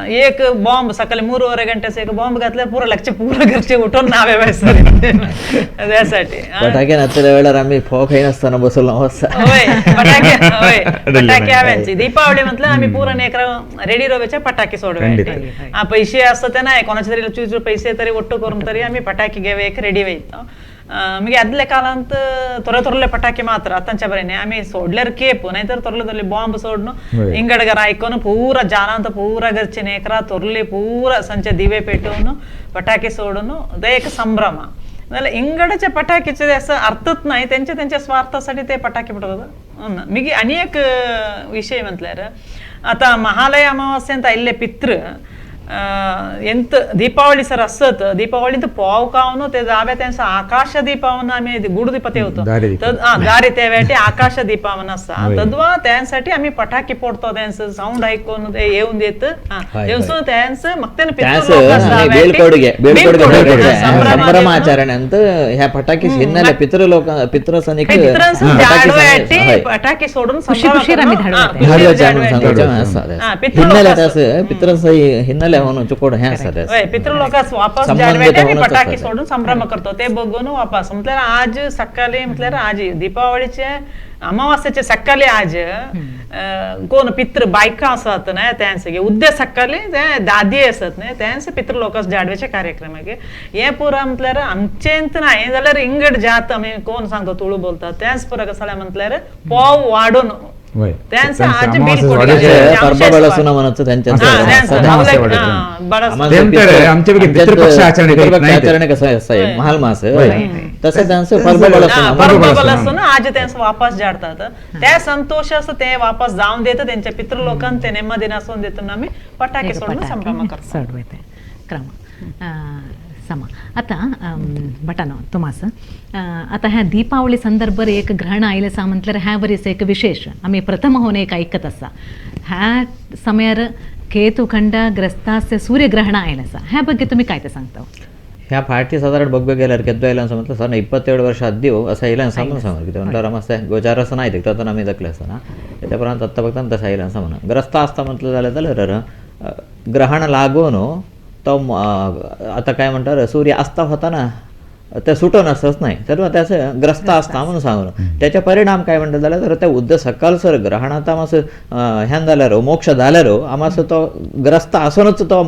एक बॉम्ब सकाळी 3 गंटे एक बॉम्ब घातल्यार पुरा लागचे पुरा घरचे उठून नावे बसले त्यासाठी. पटाके नसल्या वेळार आम्ही फोव खाई नसताना बसलो. होय पटाके होय पटाके हांवें दीपावली म्हटल्यार आम्ही पुरा रेडी रोवेचे पटाके सोडवे. पैसे असतात ते नाही कोणाचे तरी चुचू पैसे तरी ಒಟ್ಟು करून तरी आम्ही पटाके घेवे एक रेडी वयता. मागीर आदल्या काळांत थोडे थोडले पटाके मात्र आतांच्या बरें न्ही आमी सोडल्यार केप नाही तर थोडले थोडले बॉम्ब सोडून इंगडगर आयकोन पूरा जानांत पूरा घरचे नेकरा थोरले पूरा संचे दिवे पेटवून पटाके सोडून ते एक संभ्रम. नाल्यार इंगडचे पटाकेचे असं अर्थच नाही त्यांच्या त्यांच्या स्वार्थासाठी ते पटाके पेटवतात. मागीर आनी एक विशय म्हटल्यार आता महालय अमावास्येंत आयिल्ले पितृ ಎಂತ ದೀಪಾವಳಿ ಸರ್ असत दीपावळींत पोव खावन ते जावे त्यांचा आकाश दीपावन आम्ही गुडू दीप ते होतो दारी ते वेटे आकाश दीपावन आसा तद्वा त्यांसाठी आम्ही पटाके फोडतो त्यांचं साऊंड ऐकून ते येऊन देत त्यांचं मग बेलकोडगे बेलकोडगे संभ्रमाचरण ಅಂತ ह्या पटाके हिन्नेले पितृ लोक पितृसनिक पटाके सोडून खुशी खुशी आम्ही धाडवायचे हिन्नेले त्यास पितृ हिन्नेले तसले म्हणून चुकोड हे आसा ते पितृलोकास वापस पटाके सोडून संभ्रम करतो ते बघून वापस म्हटल्यार आज सकाळी म्हटल्यार आज दीपावळीचे अमावास्येचे सकाळी आज कोण पितृ बायका आसात न्हय त्यांचे उद्या सकाळी ते दादी आसत न्हय त्यांचे पितृलोकास जाडवेचे कार्यक्रम हे पुरा म्हटल्यार आमचेंत ना हे जाल्यार इंगड जात आमी कोण सांगतो तुळू बोलतात त्याच पुरा कसं म्हटल्यार पोव वाडून वापस जाडतात त्या संतोष ते वापस जाऊन देत त्यांच्या पितृलोकांत ते नेमदीन असून देत आम्ही पटाके सोडून संभ्रम करतो क्रम समा. आता भटानो तुमास आता ह्या दीपावली संदर्भार एक ग्रहण आयलें आसा म्हटल्यार ह्या वरीस एक विशेष आमी प्रथम होवन एक आयकत आसा ह्या समयार केतुखंड ग्रस्तास्य सूर्यग्रहण आयलें आसा ह्या ಬಗ್ಗೆ तुमी काय ते सांगता? ह्या फाटी साधारण बघ गेल्यार केद्दो आयलें आसा म्हटल्यार साधारण 27 वर्ष आदीं असं आयलें आसा म्हणून सांगू कित्याक म्हटल्यार आमकां गोचार आसा ना तितून आमी दाखले आसतना त्याच्या उपरांत आत्तां बघता तशें आयलें आसा म्हणून ग्रस्त आसता म्हटलें जाल्यार जाल्यार ग्रहण लागून तो आता काय म्हणतात सूर्य अस्ता होता ना ते सुटून आसच नाही तर त्याचं ग्रस्त असता म्हणून सांगून त्याचे परिणाम काय म्हणतात जाल्यार तर ते उद्या सकाळ सर ग्रहण आता मातसो ह्यान जाल्यार मोक्ष जाल्यार आमासो तो ग्रस्त आसूनच तो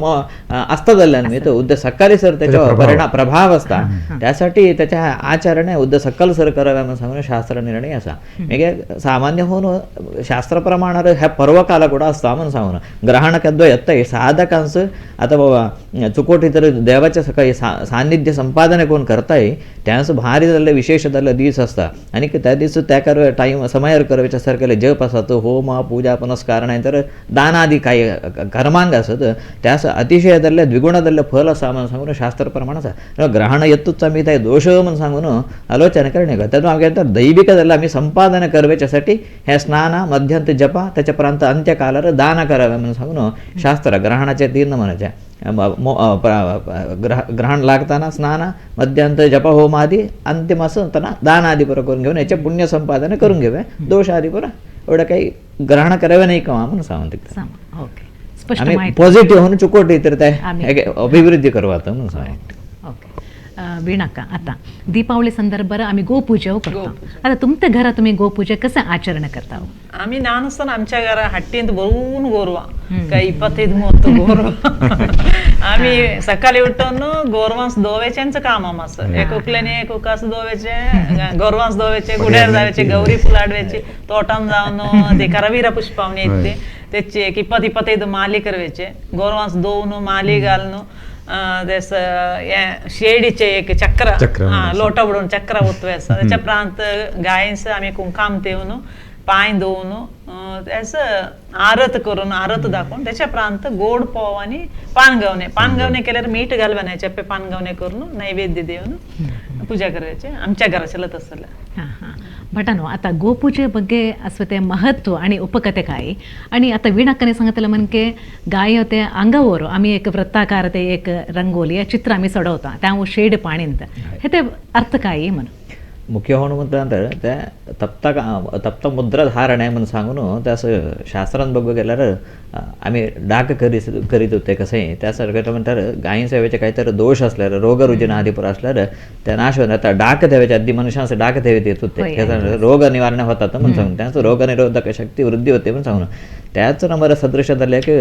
आसता जाल्ल्यान न्ही तो उद्या सकाळी सर त्याच्या परिणाम प्रभाव असता त्यासाठी त्याच्या आचरणे उद्या सकाळ सर करावे म्हणून सांगून शास्त्र निर्णय असा मागीर सामान्य होऊन शास्त्र प्रमाणार ह्या पर्वकाला ಕೂಡ असता म्हणून सांगून ग्रहण केद्दो येता साधकांस आता बाबा चुकोटी तर देवाच्या सकाळी सान्निध्य संपादन कोण करता त्यांचं भारी जाल्ले विशेष जाल्ले दीस आसता आनी त्या दीस त्या कर टायम समयार करवेच्या सारकेले जप आसात होम पूजा पुनस्कार तर दानादी काही कर्मांग आसत त्यास अतिशय जाल्ले द्विगुण जाल्ले फल आसा म्हणून सांगून शास्त्र प्रमाण आसा. ग्रहण येतूच आमी ते दोश म्हणून सांगून आलोचना करणे तातूंत आमगे दैविक जाल्ले आमी संपादन करवेच्यासाठी हे स्नान मध्यंत जपा त्याच्या प्रांत अंत्यकालार दान करावे म्हणून सांगून शास्त्र ग्रहणाचे तीन म्हणाचे ग्रहण लागताना स्नान मध्यंत जप होम आदी अंतिम असताना दान आदी पुरा करून घेऊन याचे पुण्य संपादन करून घेऊया दोष आदी पुरा एवढं काही ग्रहण करावे नाही का म्हणून सांगून आम्ही पॉझिटिव्ह म्हणून चुकोट तर ते अभिवृद्धी करू आता म्हणून सांगू. ओके वीणाका आता दीपावली संदर्भार आम्ही गोपूजा करतो आता तुमच्या घरात तुम्ही गोपूजा कसं आचरण करता? आम्ही लहान असताना आमच्या घरा हट्टींत भरून गोरवा काय 25-30 गोरवा आम्ही सकाळी उठून गोरवांस दोवेचेंच काम आमचं एक उकल्याने एक उकास दोवेचे गोरवांस दोवेचे गुड्यार जावेचे गौरी फुलाडवेचे तोटान जावन ते करवीरा पुष्पावणी येते त्याचे एक 20-25 माली करवेचे गोरवांस दोवन माली घालून शेडीचे एक चक्र लोटा बुडून चक्र ओतवे त्याच्या प्रांत गायींस आम्ही कुंकाम तेवन पांय धुवन असं आरत करून आरत दाखवून त्याच्या प्रांत गोड पाव आणि पानगवणे पानगवणे केल्यावर मीठ घालवे नाही चप्पे पानगवणे करून नैवेद्य देऊन पूजा करायचे आमच्या घराच्याला तसं. हां हां भटानो आता गोपूजे ಬಗ್ಗೆ असं महत्व आणि उपकथे काय आणि आता वीणाक्काने सांगितलं म्हणजे गाय होते अंगावर आम्ही एक वृत्ताकार ते एक रंगोली या चित्र आम्ही सोडवता त्यामुळे शेड पाणींत हे ते अर्थ काय म्हणून मुख्य होणं म्हटल्यानंतर त्या तप्त तप्त मुद्रा धारण आहे म्हणून सांगून त्या असं शास्त्रांत बघ गेल्यार आम्ही डाक करीत करीत होते कसंही त्यासारखं म्हणतात गायी सेवेचे काहीतरी दोष असल्यार रोगरुजिन आदी पुरा असल्यार त्या नाश होणार आता डाक ठेवायच्या आधी मनुष्यांचं डाक ठेवत येत होते रोग निवारण होतात म्हणून सांगून त्यांचं रोगनिरोधक शक्ती वृद्धी होते म्हणून सांगून त्याच नंबर सदृश जाल्ले की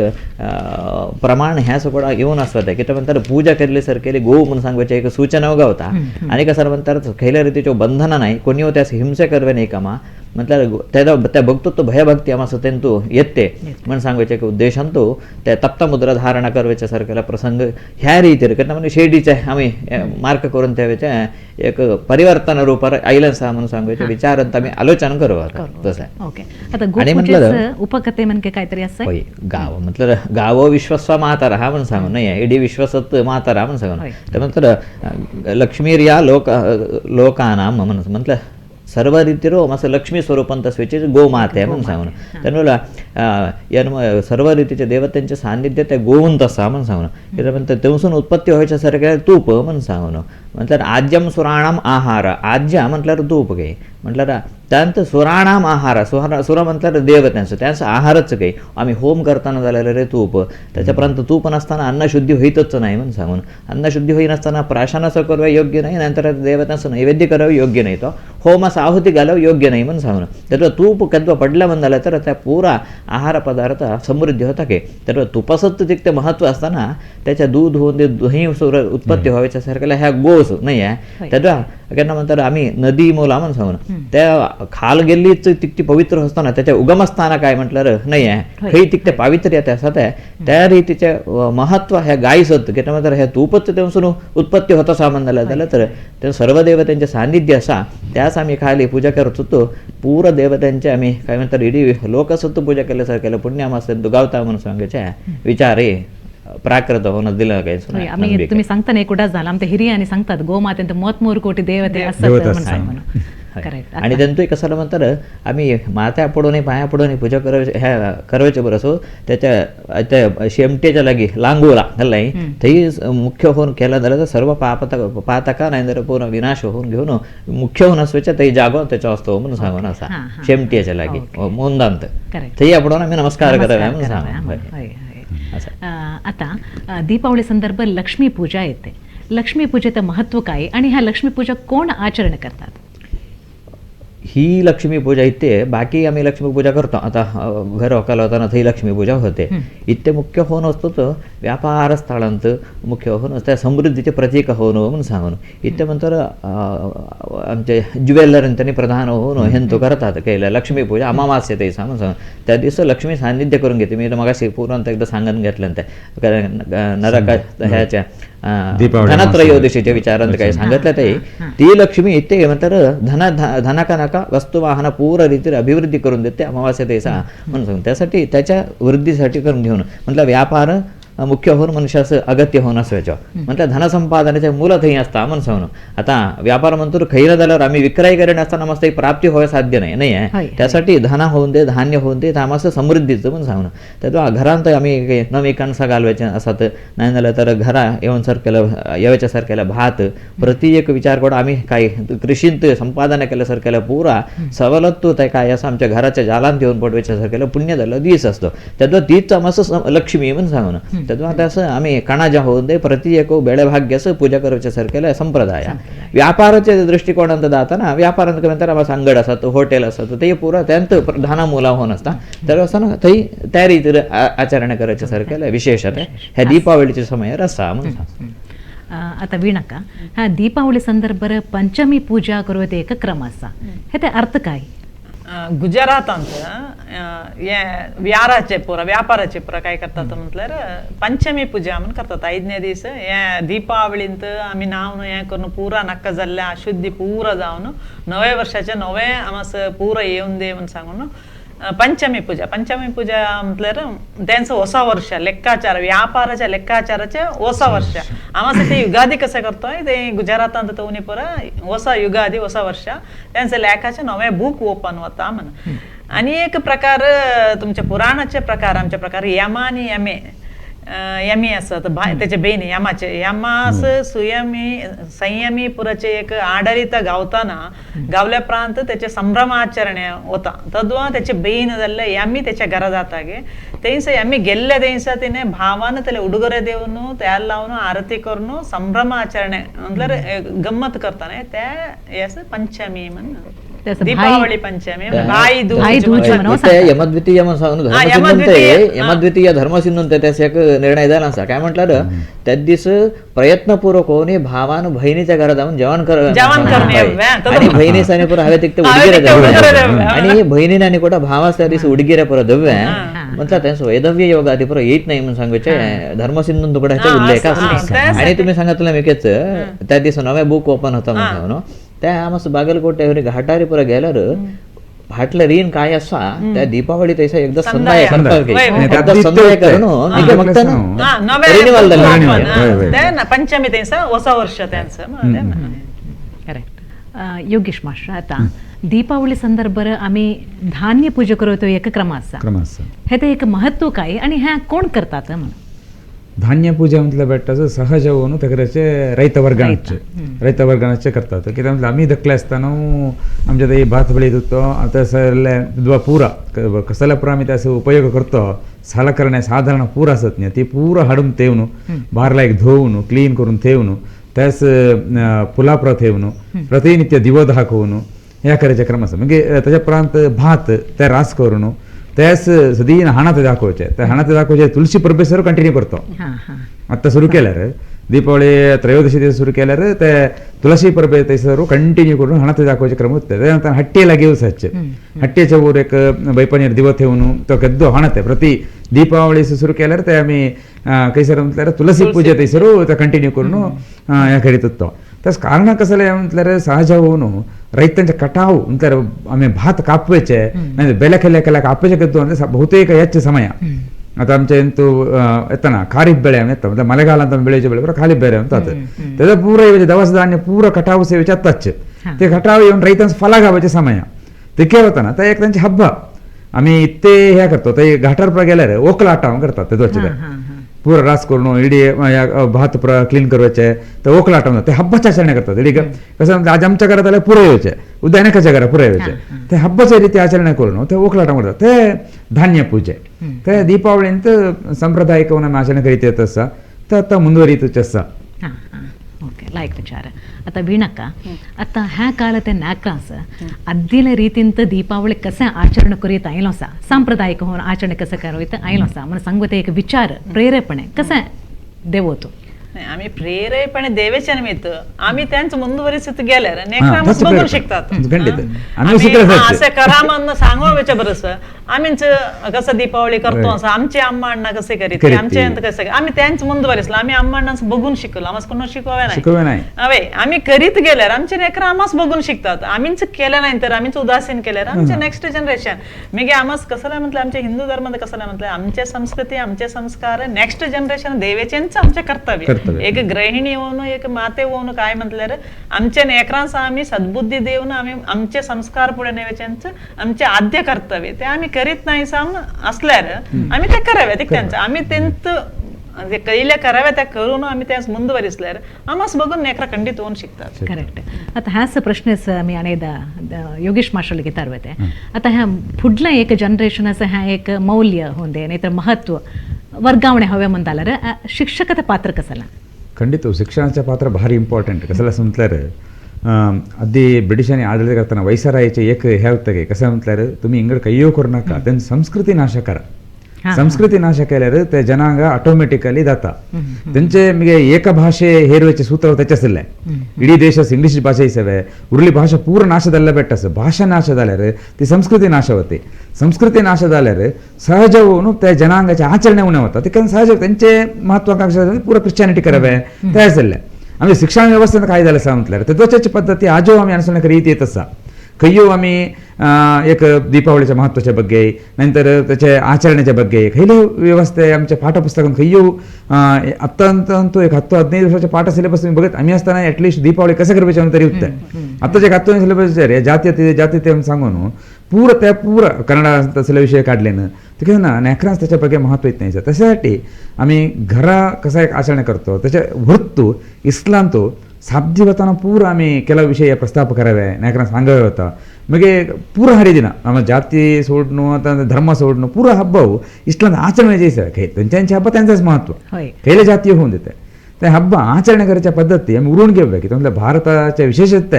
प्रमाण ह्या सगळं येऊन असतात की म्हणतात पूजा केली सर केली गो म्हणून सांगवायचे एक सूचना उगावता आणि कसं म्हणतात खयल्या रीतीच्यो बंधना नाही कोणी त्यास हिंसे करवे नाही कामा म्हटल्यार त्या त्या बघतो तो भयभक्ती आमा तेंतू येते म्हणून सांगवायचे एक उद्देशान तो त्या तप्त मुद्रा धारणा करवेच्या सारखेला प्रसंग ह्या रीतीर कारण म्हणजे शेडीचे आम्ही मार्क करून त्यावेचे एक परिवर्तन रूपार आयलें आसा म्हणून सांगवायचे विचारांत आमी आलोचन करू आता तसं. ओके आता गोपूजेचं उपकथे म्हणजे काहीतरी असं गाव म्हटलं गाव विश्वस्व मातारा हा म्हणून सांगू नाही इडी विश्वसत मातारा म्हणून सांगू ते म्हटलं लक्ष्मीर्या लोक लोकानाम म्हणून म्हटलं सर्व रीतीरो मातसो लक्ष्मी स्वरूपांत आसची गोमाते म्हणून सांगून तेन्ना सर्व रीतीचे देवतेंचे सान्निध्य ते गोवंत आसा म्हणून सांगून कित्याक म्हणटा थंयसून उत्पत्ती व्हायच्या सारकें तूप म्हणून सांगून म्हटल्यार आज्यम सुराणाम आहार आज्या म्हटल्यार तूप गे म्हटल्यार त्यांत सुराणाम आहार सुरा म्हटल्यार देवतांचो त्यांचो आहारच गे आमी होम करताना जाल्यार रे तूप त्याच्या उपरांत तूप नासतना अन्नशुद्धी होईतच नाही म्हणून सांगून अन्नशुद्धी होईनासतना प्राशनाचं करावं योग्य नाही नंतर देवतांचं नैवेद्य करावं योग्य नाही तो होमास आहुती घालावं योग्य नाही म्हणून सांगून त्यातलं तूप केद्वा पडलं म्हण झालं तर त्या पुरा आहार पदार्थ समृद्धी होता के तर तुपासच तितके महत्व असताना त्याच्या दूध होऊन ते दही उत्पत्ती व्हायच्या सारख्याला ह्या गोस नाही आहे त्याच्या केन्ना म्हणतात आम्ही नदी मोला म्हणून सांगून त्या खाल गेल्लीच तितकी पवित्र असताना त्याच्या उगमस्थान काय म्हटलं नाही आहे खंय तितके पावित्र्य आसा ते त्या रीतीचे महत्व ह्या गायसत कित्याक म्हणतात ह्या तूपच थंयसून उत्पत्ती होता सामान जाल्यार जाल्यार तर ते सर्व देवतांचे सान्निध्य आसा त्याच आमी खाली पूजा करत होतो पूरा देवतांचे आमी काय म्हणतात इडी लोकसत्व पूजा केल्या सारकेलं पुण्य आसा दुगावता म्हणून सांगायचे विचार प्राकृत होऊन दिलं काय आम्ही तुम्ही सांगता एक उडास झाला आमच्या हिरियांनी सांगतात गोमातेंत 33 कोटी देवते असतात म्हणून सांगून. आणि त्यांतूय कसाला म्हणतात आम्ही माथ्या पडून पाया पडून पूजा ह्या करवायचे बरं असो त्याच्या त्या शेमटेच्या लागी लांगोला घाललाय थंय मुख्य होऊन केला जाल्यार सर्व पातका नाही तर पूर्ण विनाश होऊन घेऊन मुख्य होऊन असवायच्या थंय जागो त्याचो असतो म्हणून सांगून असा शेमटेच्या लागी मोंदांत थंय आपण आम्ही नमस्कार करावे म्हणून सांगून. आता दीपावली संदर्भ लक्ष्मी पूजा येते. लक्ष्मी पूजेचं महत्व काय आणि ह्या लक्ष्मी पूजा कोण आचरण करतात? ही लक्ष्मी पूजा इथे बाकी आम्ही लक्ष्मी पूजा करतो आता घर वकाल होताना थंय लक्ष्मी पूजा होते इथे मुख्य होऊन असतो तो व्यापार स्थळांत मुख्य होऊन त्या समृद्धीचे प्रतीक होऊन म्हणून सांगून इथे नंतर आमचे ज्वेलर प्रधान होऊन हेंतू करतात केलं लक्ष्मी पूजा अमावास्या ते म्हणून सांगून त्या दिवस लक्ष्मी सान्निध्य करून घेते. मी मगाशी पूर्ण एकदा सांगून घेतलं त्या नरक ह्याच्या धनत्रयोदशीच्या विचारांत काही सांगितलं ते ती लक्ष्मी इथे म्हणतात धन धनका नका वस्तुवाहन पूर्ण रीतीने अभिवृद्धी करून देते अमावास्या दिवसा म्हणून सांगून त्यासाठी त्याच्या वृद्धीसाठी करून घेऊन म्हटलं व्यापार मुख्य होऊन मनुष्याचं अगत्य होऊन असायचं म्हटलं धनसंपादनाचे मूल थंय असता म्हणून सांगून. आता व्यापार म्हणतो खैर झाल्यावर आम्ही विक्रय करीत असताना मस्त प्राप्ती होय साध्य नाही नाही आहे त्यासाठी धन होऊन दे धान्य होऊन दे आम्हाला समृद्धीचं म्हणून सांगून त्यात घरांत आम्ही नवी कणसा घालवायचे असतात नाही झालं तर घरा येऊन सारखेला येवायच्या सारख्याला भात प्रति एक विचार करून आम्ही काही कृषींत संपादन केल्यासारख्याला पुरा सवलत ते काय असं आमच्या घराच्या जालांत येऊन पडवायच्या सारख्याला पुण्य झालं दिस असतो त्यात तीच आम्हाला लक्ष्मी म्हणून सांगून. त्यात आम्ही कणाजा होऊन दे प्रति एक बेळभाग्यास पूजा करच्या सारखेला संप्रदाय व्यापाराच्या दृष्टिकोनात जाताना व्यापारांत नंतर आम्हाला अंगड असतात हॉटेल असतात ते पुरा त्यांत प्रधान मुला होऊन असता तर असताना थंय त्या रीतीने आचरण करायच्या सारखेला विशेष ह्या दीपावलीच्या समय रसा म्हणून. आता वीणका हा दीपावली संदर्भ पंचमी पूजा करूत एक क्रम असा हे ते अर्थ काय? गुजरातांत हे पुरा व्यापाराचे पुरा काय करतात म्हटल्यार पंचमी पूजा म्हणून करतात 5ನೇ दिवस. हे दीपावलींत आमी नावन हे करून पुरा नक्का जाल्ल्या अशुद्धी पुरा जावन नव्या वर्षाचे नवे आमस पुरा येवन दे म्हणून सांगून पंचमी पूजा. पंचमी पूजा म्हटल्यार त्यांचं ಹೊಸ वर्ष ಲೆಕ್ಕಾಚಾರ व्यापाराच्या ಲೆಕ್ಕಾಚಾराचे ಹೊಸ वर्ष आमास ते युगादी कसे करतोय ते गुजरातांत तवनी पुरा ಹೊಸ युगादी ಹೊಸ वर्ष त्यांचं लेखाचे नवे बूक ओपन होता म्हण. आणि एक प्रकार तुमच्या पुराणाचे प्रकार आमच्या प्रकार यमा आणि यमे यमी असत त्याचे बेन यमाचे यमास सुयमी संयमी पुराचे एक आडळीत गावताना गावल्या प्रांत त्याचे संभ्रमाचरणे होता तद्वा त्याचे बेन जाल्ले यमी त्याच्या घरा जातागे तेंस यमी गेल्ले तेंस तिने भावान त्याला उडुगोरे देऊन त्याला लावून आरती करून संभ्रमाचरणे म्हटल्यार गम्मत करताना त्या पंचमी म्हण दीपावली पंचमी भाई दूज यमद्वितीय यमद्वितीय धर्मसिंधून त्याचा एक निर्णय झाला असा काय म्हटलं त्या दिवस प्रयत्नपूर्वक होऊन भावान बहिणीच्या घरात जाऊन जेवण आणि बहिणी साने पुरा हवे तिथे उडगिरे द्यावे आणि बहिणीने आणि कुठं भावास त्या दिवस उडगिरे पुरा दव्य म्हटलं त्यांचं वैदव्य योग आधी पुरा येत नाही म्हणून सांगायचे धर्मसिंधून तुकड्याचा उल्लेख असतो. आणि तुम्ही सांगितलं मिकेच त्या दिवस नव्या बुक ओपन होता म्हणून त्या आमस बागलकोटे घाटारी पुरा गेल्यार फाटलं रीण काय असा त्या दीपावली तैसा एकदा संध्या संध्या करून पंचमी त्यांचा ಹೊಸ वर्ष त्यांचं. करेक्ट. योगेश मास्टर आता दीपावली संदर्भार आमी धान्य पूजा करतो एक क्रम आसा, क्रम आसा. हे ते एक महत्व काय आणि ह्या कोण करतात म्हणून? धान्य पूजा म्हटलं बेटाचं सहजवून तकराचे रैत वर्गाचे रैत वर्गाचे करतात. कित्याक म्हटल्यार आमी धाकले आसतना आमच्या ते भात ಬೆಳೆಯುತ್ತಿತ್ತು आता सगळे पूरा कसला पूरा आमी त्याचो उपयोग करतो. सालकरणे साधारण पूरा आसत न्ही, ती पूरा हाडून ठेवून बारलायक धुवून क्लीन करून ठेवून त्यास पुलाप्र ठेवून प्रतिनित्य दिवो दाखोवन ह्या करायचे क्रम आसा. मागीर ताच्या उपरांत भात ते रास करून त्यास सदीन हाणात दाखोवचे, त्या हाणात दाखोवचे तुळशी परबेसर कंटिन्यू करतो. आत्ता सुरू केल्यार दीपावली त्रयोदशी दिवस सुरू केल्यार ते तुळशी परबे थंयसर कंटिन्यू करून हाणात दाखोवचे क्रम उत्ते. त्या नंतर हट्टे लागी वचाचे, हट्टेच्या वर एक बैपनीर दिवो ठेवून तो केद्दो हाणते प्रति दीपावली सुरू केल्यार ते आमी खंयसर म्हटल्यार तुळशी पूजा थंयसर ते कंटिन्यू करून ह्या करीत उत्तो. त्यास कारण कसले म्हटल्यार सहज होऊन रैतांचे कटाव म्हटल्यार आमी भात कापवेचे नाही बेले केले केल्या कापवेचे केद्दो म्हणजे ಬಹುತೇಕ ಹೆಚ್ಚು ಸಮಯ. आता आमचे ಎಂತು ಎತ್ತನ ಖಾರಿಫ್ ಬೆಳೆ ಎತ್ತ ಮತ್ತೆ ಮಳೆಗಾಲ ಅಂತ ಬೆಳೆಯುವ ಬೆಳೆ ಪೂರ ಖಾರಿಫ್ ಬೆಳೆ ಅಂತ ಆತ. त्याचा पूरा येवचे दवस धान्य पूरा कटाव सेवेचे आत्ताच ते कटाव येऊन रैतांचं फला गावाचे समय ते काय होता ना ते एक त्यांचे हब्बा आम्ही इत्ते हे करतो. ते घाटार पुरा गेल्यार ओकला आटाव करतात ते दोचे पूरा रास करून इडी भात पुरा क्लीन करवायचे ते ओकला आटाव ते हब्बाचे आचरणे करतात. इडी कसं म्हणजे आज आमच्या घरात आल्यार पुरो येवचे उद्या एकाच्या घरात पुरो येवचे ते हब्बाच्या रीती आचरणे करून ते ओकला आटाव करतात. ते धान्य पूजे ते दीपावळींत सांप्रदायिक आमी आचरणे करीत येत आसा ते आतां ಮುಂದುವರಿಯುತ್ತೆ आसा. ओके, लायक विचार. आता वीणಕ್ಕ, आता ह्या काळ ते नाकास अद्दिले रीतींत दीपावली कसे आचरण करीत आयलो आसा, सांप्रदायिक होऊन आचरण कसं करीत आयलो आसा म्हणून सांगते एक विचार प्रेरेपणे कसे देवतो? आम्ही प्रेरेपणे देवेचे निमित्त आम्ही त्यांचं ಮುಂದುವರಿಸುತ್ತ गेल्यार नेक्स्ट बघून शिकतात. असे करा म्हणून सांगू बरस आम्हीच कसं दीपावली करतो असं आमचे अम्मा अण्णा कसे करीत आमचे कसे आम्ही त्यांच ಮುಂದುವರಿसलो. आम्ही अम्मा अण्णाच बघून शिकलो, आम्हाला कोण शिकवावे नाही. हवे आम्ही करीत गेल्यार आमचे नेकरा आम्हाच बघून शिकतात. आम्हीच केलं नाही तर आम्हीच उदासीन केल्यार आमचे नेक्स्ट जनरेशन मागीर आम्हाच कसं म्हटलं आमच्या हिंदू धर्मात कसं म्हटलं आमच्या संस्कृती आमचे संस्कार नेक्स्ट जनरेशन देवेचेंच आमचे कर्तव्य. एक गृहिणी होऊन एक माते होऊन काय म्हटल्यार आमच्या नेकरांचा आम्ही सद्बुद्धी देऊन आम्ही आमचे संस्कार पुढे नेवेच्यांचं आमचे आद्य कर्तव्य ते आम्ही करीत नाही साम असल्यार आम्ही ते करावे ते त्यांचं आम्ही त्यांचं कैल्या कराव्या त्या करून आम्ही त्यास ಮುಂದುವರಿसल्यार आम्हास बघून नेकरा खंडित होऊन शिकतात. करेक्ट. आता ह्याच प्रश्नच मी अनेकदा योगेश मास्टरला घेता. आता ह्या फुडल्या एक जनरेशनाचं ह्या एक मौल्य होऊन नाही तर महत्व वर्गावणे हवे म्हणताल्यार शिक्षकाचं पात्र कसला? ಖಂಡಿತ ಶಿಕ್ಷಣಾचे पात्र भारी इम्पॉर्टंट. कसं म्हटल्यार अद्दी ब्रिटिशांनी आಡಳಿತ करताना वैसरायचे एक हे होतं कसं म्हटल्यार तुम्ही इंगड कय्यो करू नका, त्यांची संस्कृती नाश करा. संस्कृती नाश केल्यार ते जनांग ऑटोमॅटिकली जाता. त्यांचे मगे ಏಕ ಭಾಷೆ ಹೇರುವचे सूत्र त्याच्यासले इडी देशास इंग्लिश भाषा हिसवे उरली भाषा पूर्ण नाश जाल्ले बेट्टास. भाषा नाश जाल्यार ती संस्कृती नाश होते. संस्कृती नाश जाल्यार सहज होऊन त्या जनांगाचे आचरणे उणें वता. ते सहज त्यांचे महत्वाकांक्षा पूरा क्रिश्चियनिटी करावे ते आसले. आमी शिक्षण व्यवस्थेन काय जालें आसा म्हटल्यार तेदोच्याची पद्दती आजो आमी अनुसरण करीत येत आसा. खंयो आमी एक दीपावलीच्या महत्वाच्या ಬಗ್ಗೆ नंतर त्याचे आचरणाच्या ಬಗ್ಗೆ खयले व्यवस्थे आमच्या पाठपुस्तकात खंयो अत्यंत एक 10-15 वर्षाचे पाठ सिलेबस तुम्ही बघत आम्ही असताना ॲटलिस्ट दीपावली कसं करपाचें म्हणून तरी उत्तर. आतांचे 10 सिलेबस जाती जाती ते सांगून पूर त्या पूर कन्नड तसले विषय काढले ना ते कसं ना नेकरांच त्याच्या ಬಗ್ಗೆ महत्व येत नाही. त्याच्यासाठी आम्ही घरा कसा एक आचरण करतो त्याच्या वृत्तू इस्लांतो साब्दिवताना पूर आम्ही ಕೆಲವು ವಿಷಯ ಪ್ರಸ್ತಾಪ करावे नायकरां सांगावे होता. मगे पूरा हरिदिನ ನಮ್ಮ ಜಾತಿ सोडणं आता धर्म सोडणं पूरा हब्बವು इस्लांत आचರಣೆ చేశారు. त्यांचे हब्ब त्यांचंच महत्व खयले जाती होऊन देते त्या हब्ब आचರಣೆ करायच्या पद्धती आम्ही उरून घेऊया की म्हटलं भारताच्या विशेषता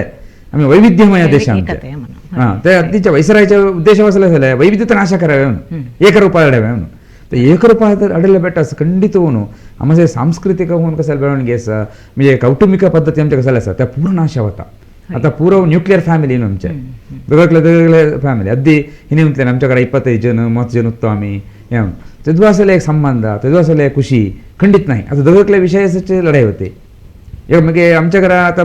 आम्ही वैविध्यमय देश आमचे. हां ते अगदीच्या वैसरायच्या उद्देश असला झालं वैविध्यता नाश करावे म्हणून एकरूप अडावे म्हणून. तर एकरूप अडले बेटास खंडित होऊन आमचे सांस्कृतिक होऊन कसं ಬೆಳವಣಿಗೆ आसा म्हणजे कौटुंबिक पद्दती आमच्या कसं आसा त्या पूर्ण नाश वता. आता पूरा न्यूक्लियर फॅमिली न्हू आमचे दोगले दोगले फॅमिली अद्दी हिने म्हटलें आमच्याकडे 25 जण 30 जण उत्तो आम्ही तेदू असले एक संबंध तेदू असले खुशी खंडित नाही. आता दोगले विषयाचे लढाई होते. एक मगे आमच्या घरा आता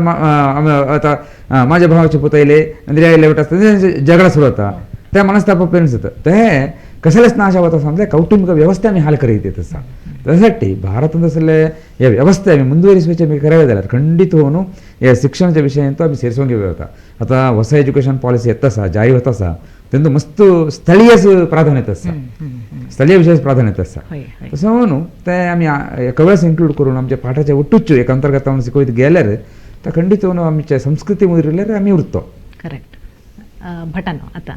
आता माझ्या भावाचे पुत येयले नंतर आयले वट आसता झगडा सुरू होता त्या मनस्ताप पेरेंट्स होता. ते कसलेच नाश वता म्हणजे कौटुंबिक व्यवस्था आमी हाल करीत येत आसा. त्यासाठी भारतांत आसले हे व्यवस्था आमी ಮುಂದುವರಿಸುವಿಕೆ आमी करावे जाल्यार खंडित होऊन हे शिक्षणाच्या विशयांत आमी सेरसोवन घेवया वता. आतां ಹೊಸ एज्युकेशन पॉलिसी येत आसा, जारी होत आसा, तेंचो मस्त स्थळीय प्राधान्य आसा, स्थळीय विशय प्राधान्य आसा. तसं म्हणून ते आमी कवळस इन्क्लूड करून आमच्या पाठाच्या ಒಟ್ಟುಚ್ಚು एक अंतर्गत शिकवत गेल्यार तर खंडित होऊन आमच्या संस्कृती उरल्यार आमी उरतो. करेक्ट. भटानो आता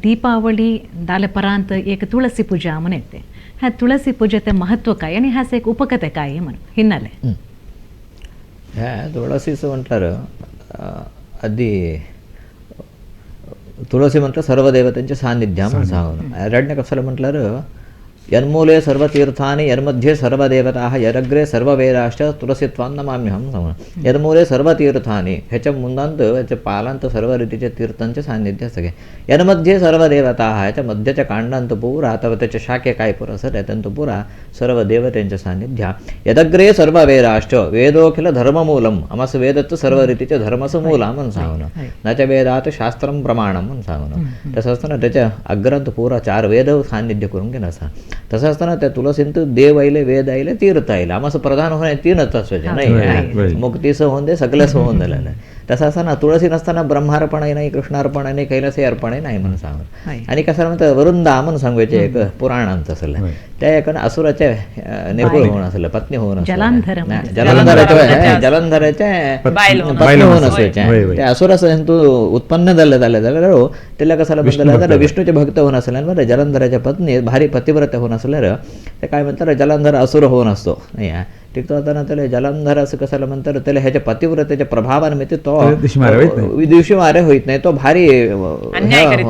दीपावली दाले परांत एक तुळसी पूजा म्हणून येते. ह्या तुळसी पूजेचे महत्व काय आणि ह्याचं एक उपकथे काय म्हणून हिन्नाले? ह्या तुळसीचं म्हटल्यार आधी तुळसी म्हटलं सर्व देवतांचे सान्निध्य म्हणून सांगून रडणे कसं म्हटल्यार यन्मूले सर्वतीर्थानि यन्मध्ये सर्वदेवताः यरग्रे सर्ववेदाश्च तुलसीत्वान नमाम्यहं सांगून. यन्मूले सर्वतीर्थानि ह्याच्या मुंदांत ह्याच्या पालांत सर्व रीतीचे तीर्थांचे सान्निध्य सगळे. यन्मध्ये सर्वदेवताः ह्याच्या मध्यच्या कांडांत पुरा अथवा त्याच्या शाखे काय पुरा सर त्यांत पुरा सर्व देवतेंचे सान्निध्य. यदग्रे सर्ववेदाश्च वेदोखिल धर्ममूलम आमास वेदत्व सर्व रीतीचे धर्मचं मूल म्हणून सांगून. नाच्या वेदात शास्त्रम प्रमाणम म्हणून सांगून. तसं असताना त्याच्या अग्रांत पुरा चार वेद सान्निध्य करून घेणं असा. तसं असताना त्या तुलसींत देव आयले, वेद आयले, तीर्थ आयले. आमास प्रधान होणे तीनच असवायचे नाही, मुक्तीचं होऊन दे सगळंच होऊन दिलं नाही. तसं असताना तुळसी नसताना ब्रह्मार्पणही नाही, कृष्णार्पण नाही, कैलासी अर्पणही नाही म्हणून सांगून. आणि कसं म्हणतात वृंदा म्हणून सांगायचे एक पुराणांचं असलं त्या एका असुराच्या निपुण होऊन असलं, पत्नी होऊन असलं, जलंधराच्या पत्नी होऊन असायच्या. त्या असुराचं तू उत्पन्न झालं झालं झालं त्याला कसाला म्हणतात विष्णूचे भक्त होऊन असल्यानं बरं जलंधराच्या पत्नी भारी पतिव्रत होऊन असल्यार ते काय म्हणतात जलंधर असुर होऊन असतो नाही. टिकतो आता त्याला जलंधर असं कसाला म्हणतात त्याला ह्याच्या पतिव्रतेच्या प्रभावाने तो दिवशी मारे होत नाही, तो भारी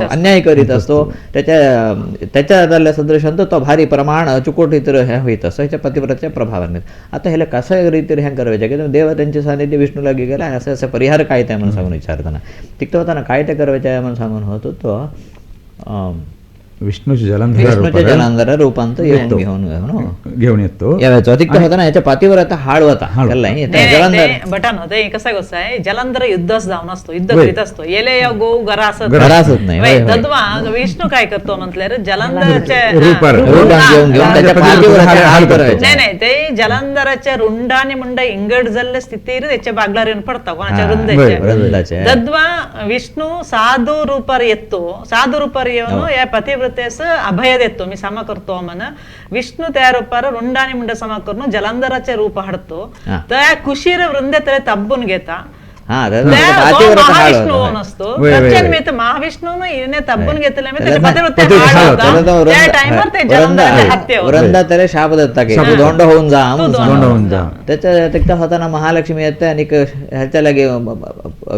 अन्याय करीत असतो. त्याच्या त्याच्या सदृशांत तो भारी प्रमाण चुकोटीत हे होत असतो ह्याच्या पतिव्रतेच्या प्रभावाने. आता ह्याला कसं रीतीने ह्या करायचं की देव त्यांचे सानिध्य विष्णूला गेला असं असं परिहार काय ते म्हणून सांगून विचारताना तिकतो होताना काय ते करायचं आहे म्हणून सांगून होतो तो विष्णूच्या जलंधर रूपांतर घेऊन घेऊन येतो. तिकतो होता ना ह्याच्या पातीवर आता हाड होता जलंधर बटन होते. कसं गोष्ट आहे जलंधर युद्धच जाऊन असतो, युद्ध करीत असतो, येले गो घरा असत नाही. तद्वा विष्णू काय करतो म्हटल्यार जलंधराच्या नाही नाही ते जलंधराच्या रुंडाने मुंडा इंगड जल्ले स्थितीर त्याच्या बागलार येऊन पडता कोणाच्या रुंदाच्या. तद्वा विष्णू साधू रूपार येतो, साधू रूपार येऊन या पतिव्रत अभय देतो मी सम करतो म्हण. विष्णू त्या रूपार रुंडाने मुंड सम करून जलंधराचे रूप हाडतो त्या कुशीर वृंद त्याला तब्बून घेता. महाविष्णू असतो महाविष्णू तब्बून घेतले वृंदा त्याला शाप देता की तू दोंड होऊन जा. त्याच्या तिकता होताना महालक्ष्मी येते आणि ह्याच्या लागे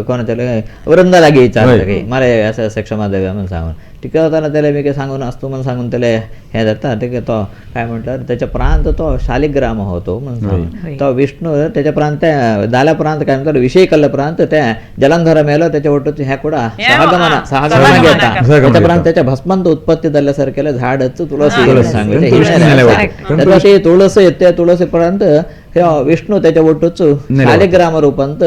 कोणाच्या वृंदा लागे विचारतं की मला असं असं क्षमा द्यावी म्हणून सांगून. तिकडे होताना त्याला मी काय सांगून असतो म्हणून सांगून त्याला हे जाता ते तो काय म्हटलं त्याच्या प्रांत तो शालिग्राम होतो म्हणून सांगून. तो विष्णू त्याच्या प्रांत दाला प्रांत काय म्हणतात विषयकल्ल प्रांत त्या जलंधर मेलो त्याच्या ಒಟ್ಟು ह्या ಕೂಡ ಸಹಗಮನ ಸಹಗಮನ घेता त्याच्या प्रांत त्याच्या भस्मांत उत्पत्ती झाल्यासारख्याला झाडच तुळस सांगायचे. ते तुळस येते तुळस पर्यंत हे विष्णू त्याच्या ಒಟ್ಟುच शालिग्राम रूपांत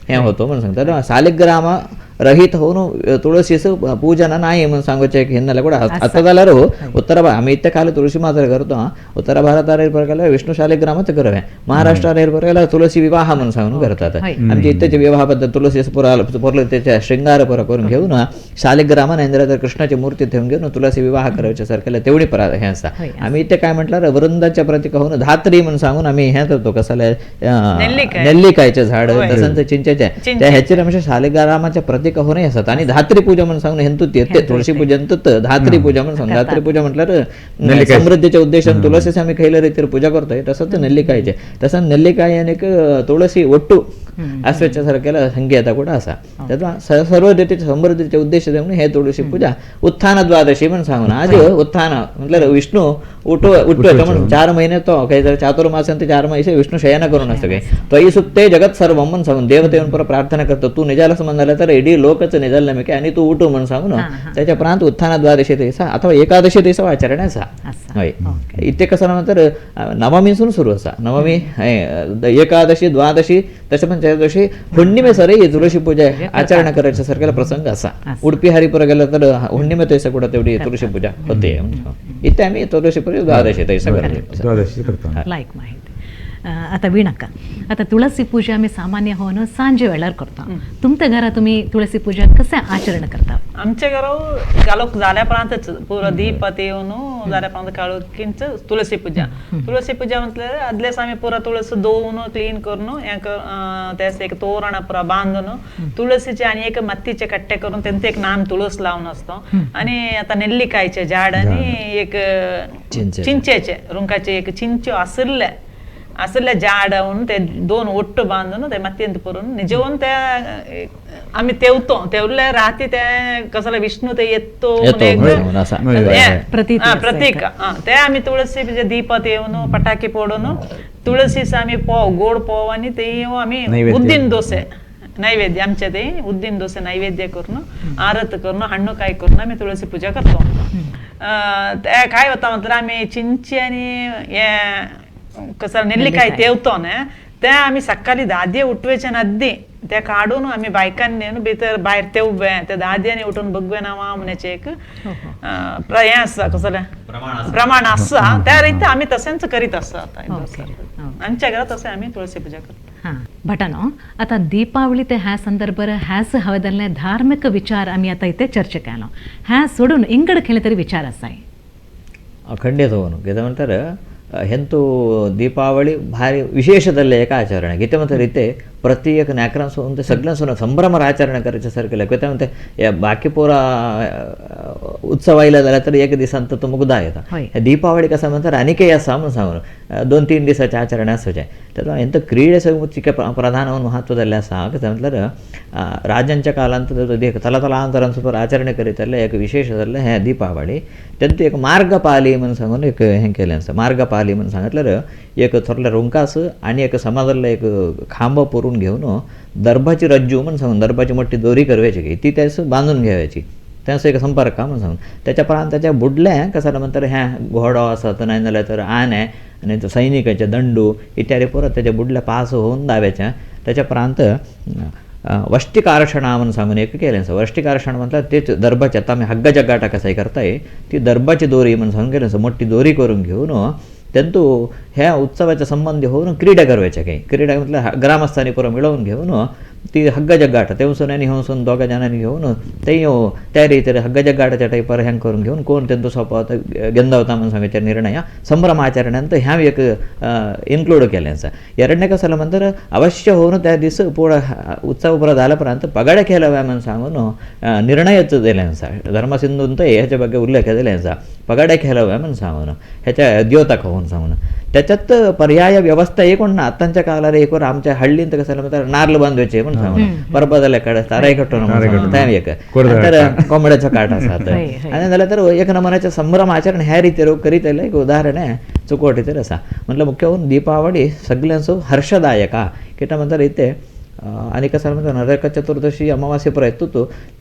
हे होतो म्हणून सांगतात. शालिग्राम रहित होऊन तुळशीचं पूजन नाही म्हणून सांगूचे हिन्नेले ಕೂಡ आता जाल्यार उत्तर आम्ही इथे खाली तुळशी मात्र करतो. उत्तर भारतार प्रकार विष्णू शालिग्रामच करवे, महाराष्ट्रात प्रकार तुळशी विवाह म्हणून सांगून करतात. आमच्या इथेचे विवाह पद्धत तुळशी पुरा त्याच्या शृंगार पुरा करून घेऊन शालिग्राम तर कृष्णाची मूर्ती ठेवून घेऊन तुळशी विवाह करायच्या सारख्याला तेवढी परा हे असा. आम्ही इथे काय म्हटलं वृंदाच्या प्रतीक होऊन धात्री म्हणून सांगून आम्ही हे करतो कसाला नेल्लिकायचे झाड तसंच चिंचेचे त्या ह्याचे म्हणजे शालिग्रामाच्या प्रतीक होणे असतात. आणि धात्री पूजा म्हणून सांगून हेंतु येते तुळशी पूजन धात्री पूजा म्हणून सांगून. धात्री पूजा म्हटल्यावर समृद्धीच्या उद्देशाने तुळशीची आम्ही खैल्या रीतीने पूजा करतोय तसंच नेल्लिकायचे तसं नेल्लिकाय आणि तुळशी ಒಟ್ಟು अस्वच्छ सारख्याला संकेत ಕೂಡ असा. त्याचा सर्व रीतीच्या समृद्धीचे उद्देश म्हणून हे तुळशी पूजा उत्थान द्वादशी म्हणून सांगून. आज उत्थान म्हटलं विष्णू उठवायचं म्हणून 4 महिने तो काही चातुर्मास 4 महिने विष्णू शयन करून असतो काही त्वयि सुप्ते जगत सर्व म्हणून सांगून देवते येऊन परत प्रार्थना करतो तू निजालस म्हणाला तर एडी लोकच निजाल नमेके आणि तू उठू म्हणून सांगून त्याच्या प्रांत उत्थान द्वादशी दिवसा अथवा एकादशी दिवसा आचरण असा. हय इथे कसं नंतर नवमीसून सुरू असा नवमी एकादशी द्वादशी तशें पण चतुर्दशी ಹುಣ್ಣಿಮೆ ಸರಿ तुळशी पूजा आचरण करायच्या सारखेला प्रसंग असा. उडपी हरिपुर गेलं तर हुण्णिमे थंयसर कुठं तेवढी तुळशी पूजा होते. इथे आम्ही तुळशी पूजा द्वादशी थंयसर करतो. द्वादशी करता. लायक माहिती. आता वीणक्का, आता तुळसी पूजा आम्ही सामान्य होऊन सांजे वेळार करता. तुमच्या घरा तुम्ही तुळसी पूजा कसे आचरण करता? आमच्या घराव कालोख जाल्या उपरांतच पुरो दीप येवन जाल्या उपरांत काळोखींच तुळसी पूजा. तुळसी पूजा म्हटल्यार आदलेच आमी पुरो तुळस धुवन क्लीन करून हें तें एक तोरण पुरो बांदून तुळसीचे आनी एक मातयेचे कट्टे करून तेंचे एक नाम तुळस लावन आसता. आनी आतां नेल्लिकायचे झाड आनी एक चिंचेचे रुंकाचे एक चिंच्यो आशिल्ले आशिल्ले झाड म्हणून ते दोन ಒಟ್ಟು बांदून ते मातयेंत पुरून निजवून ते आमी तेवतो तेवले राती ते कसले विष्णू ते येतो प्रतीक ते आमी तुळसी दीप तेवन पटाके फोडून तुळसीच आमी पोव गोड पोव आनी ते आमी उद्दीन दोसे नैवेद्य आमचे ते उद्दीन दोसे नैवेद्य करून आरत करून हಣ್ಣು ಕಾಯಿ करून आमी तुळसी पूजा करतो. ते काय होता म्हटल्यार आमी चिंची आनी हे कसं नेल्लिकाय तेवतो न्ही ते आमी सकाळी दादये उठवेचे नद्दी ते काडून आमी बायकांनी न्हू भितर भायर तेवबे ते दादयांनी उठून बगवे ना म्हणचे एक हें आसा कसलें प्रमाण आसा त्या रिती आमी तशेंच करीत आसा. आतां आमच्या घरात तशें आमी तुळसी पूजा करता. हां भटानो, आता दीपावली ते ह्या संदर्भार ह्याच हवेदल्ले धार्मिक विचार आमी आतां इथे चर्चा केलो. ह्या सोडून इंगड खेळले तरी विचार आसाय? खंडित होऊन कितें म्हणटार हेंतु दीपावಳಿ ಭಾರಿ ವಿಶೇಷದಲ್ಲೇ ಏಕ ಆಚರಣೆ ಗೀತೆ ಮತ್ತು ರೀತಿ ಪ್ರತಿ एक नाकरांसून ते सगळ्यांसून संभ्रमार आचरण करायचे सारकें कितें म्हणते बाकी पुरा उत्सव आयला जाल्यार तर एक दिसान तो मुगदा येता. दीपावळी कसं म्हणतात आनीकय आसा म्हणून सांगून 2-3 दिसाचें आचरण आसचें. तेन्ना हेंत क्रीडे सगळें प्रधान महत्व आसा. कितें म्हटल्यार राजांच्या कालांत तलातलांतरान सुपर आचरण करीत एक विशेष जाल्लें हें दीपावळी. तेंतू एक मार्गपाली म्हणून सांगून एक हें केलें आसा. मार्गपाली म्हणून सांगितल्यार एक थोडले रुंकास आनी एक समाजातलो एक खांबो पुरून घेवन दर्भाची रज्जू म्हणून सांगून दर्भाची मोठी दोरी करवायची ती त्यास बांदून घ्यायची त्याचो एक संपर्क म्हणून सांगून त्याच्या उपरांत त्याच्या बुडलें कसं म्हणतर हें घोडो आसत नाही जाल्यार तर आने आनी सैनिकाचे दंडू इत्यादी परत त्याच्या बुडल्या पास होऊन दाव्याचे. त्याच्या उपरांत वष्टिकारषणा म्हणून सांगून एक केलें आसा. वष्टिकारषण म्हटल्यार तेच दर्भाचे आतां आमी हग्ग जग्गाटा कसाय करताय ती दर्भाची दोरी म्हणून सांगून केलें आसा. मोठी दोरी करून घेवन तेंतू ह्या उत्सवाच्या संबंधी होऊन क्रीडा करवायच्या. काही क्रीडा म्हटल्यार ग्रामस्थांनी पुरो मिळोवन घेवन ती हग्ग जग्गाट तेवसून आनी हेवसून दोगा जाणांनी घेवन तेय त्या रितीर हग्ग जग्गाटाच्या टायपार हें करून घेवन कोण तेंचो सोंपत गेंदवता म्हणून सांगायचे निर्णय संभ्रम आचरणांत ह्या एक इन्क्लूड केलें आसा. ಎರಡನೇ कसं म्हणतर अवश्य होऊन त्या दीस पूर्ण उत्सव पुरो जाल्या उपरांत पगाडे खेळावे म्हणून सांगून निर्णयच दिले आसा. धर्मसिंधून ह्याच्या ಬಗ್ಗೆ उल्लेख दिले आसा. पगाडे खेळावे म्हणून सांगून ह्याच्या द्योतक होऊन सांगून त्याच्यात पर्याय व्यवस्था एक ना आतांच्या काळार एक आमच्या हಳ್ळींत कसं म्हणतात नारळ बांधवायचे म्हणून सांगून परबदले कडे ताराय कट्टून एक तर कोंबड्याचो काट आसा आनी जाल्यार तर एक नमुन्याचे संभ्रम आचरण ह्या रितीर करीत आयले एक उदाहरण चुकोटीचेर आसा. म्हटल्यार मुख्य होऊन दीपावळी सगळ्यांचो हर्षदायक कितें म्हणटात इथे आनी कसं म्हणतात नरक चतुर्दशी अमावास्ये ಪರ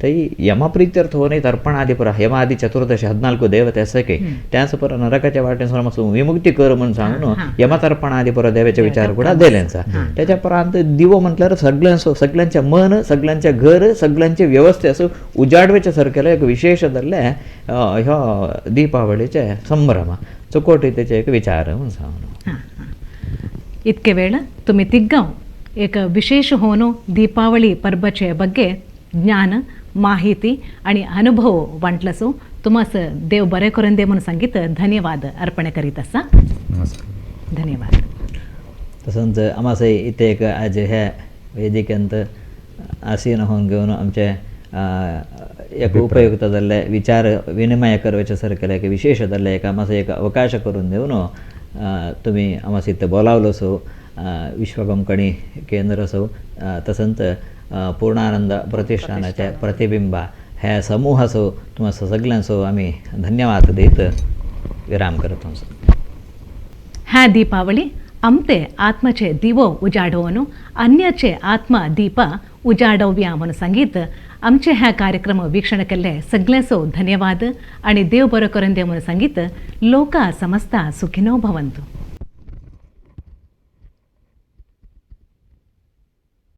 तै यमप्रीत्यर्थ होऊन तर्पणादी ಪರ यमादी चतुर्दशी 14 देवते असं की त्याच पर नरकाच्या वाटेन विमुक्ती कर म्हणून सांगून यमतर्पणादी पर देवाचे विचार ಕೂಡ दिल्यांचा. त्याच्या उपरांत दिवो म्हटल्यार सगळ्यांचो सगळ्यांचे मन सगळ्यांचे घर सगळ्यांचे व्यवस्थे असं उजाडवेचे सारकेले एक विशेष धरले ह्यो दीपावळीचे संभ्रम चुकोटी त्याचे एक विचार म्हणून सांगून. इतके वेळ तुम्ही तिग्गाव एक विशेष होऊन दीपावली पर्वचे ಬಗ್ಗೆ ज्ञान माहिती आणि अनुभव वांटलसो तुम्हास देव बरे करून दे म्हणून सांगित धन्यवाद अर्पण करीत आसा. धन्यवाद. तसंच आमासय इथे एक आज ह्या वेदिकेंत आसीन होऊन घेवन आमचे एक उपयुक्त जाल्ले विचार विनिमय करवचे सारकेले एक विशेष जाल्ले एक आमास एक अवकाश करून दिवन तुमी आमास इथे बोलावलो सो विश्वकोंकणी केंद्र सो तसंच पूर्णानंद प्रतिष्ठानाचे प्रतिबिंब ह्या समूहाचो तुम्हा सगळ्यांचो आमी धन्यवाद दीत विराम करतो. ह्या दीपावली आमते आत्माचे दिवो उजाडोवन अन्याचे आत्मा दीप उजाडोवया म्हणून सांगीत आमचे ह्या कार्यक्रम वीक्षण केल्ले सगळ्यांचो धन्यवाद आणि देव बरो करून दे म्हणून सांगीत लोका समस्ता सुखिनो भवंतु.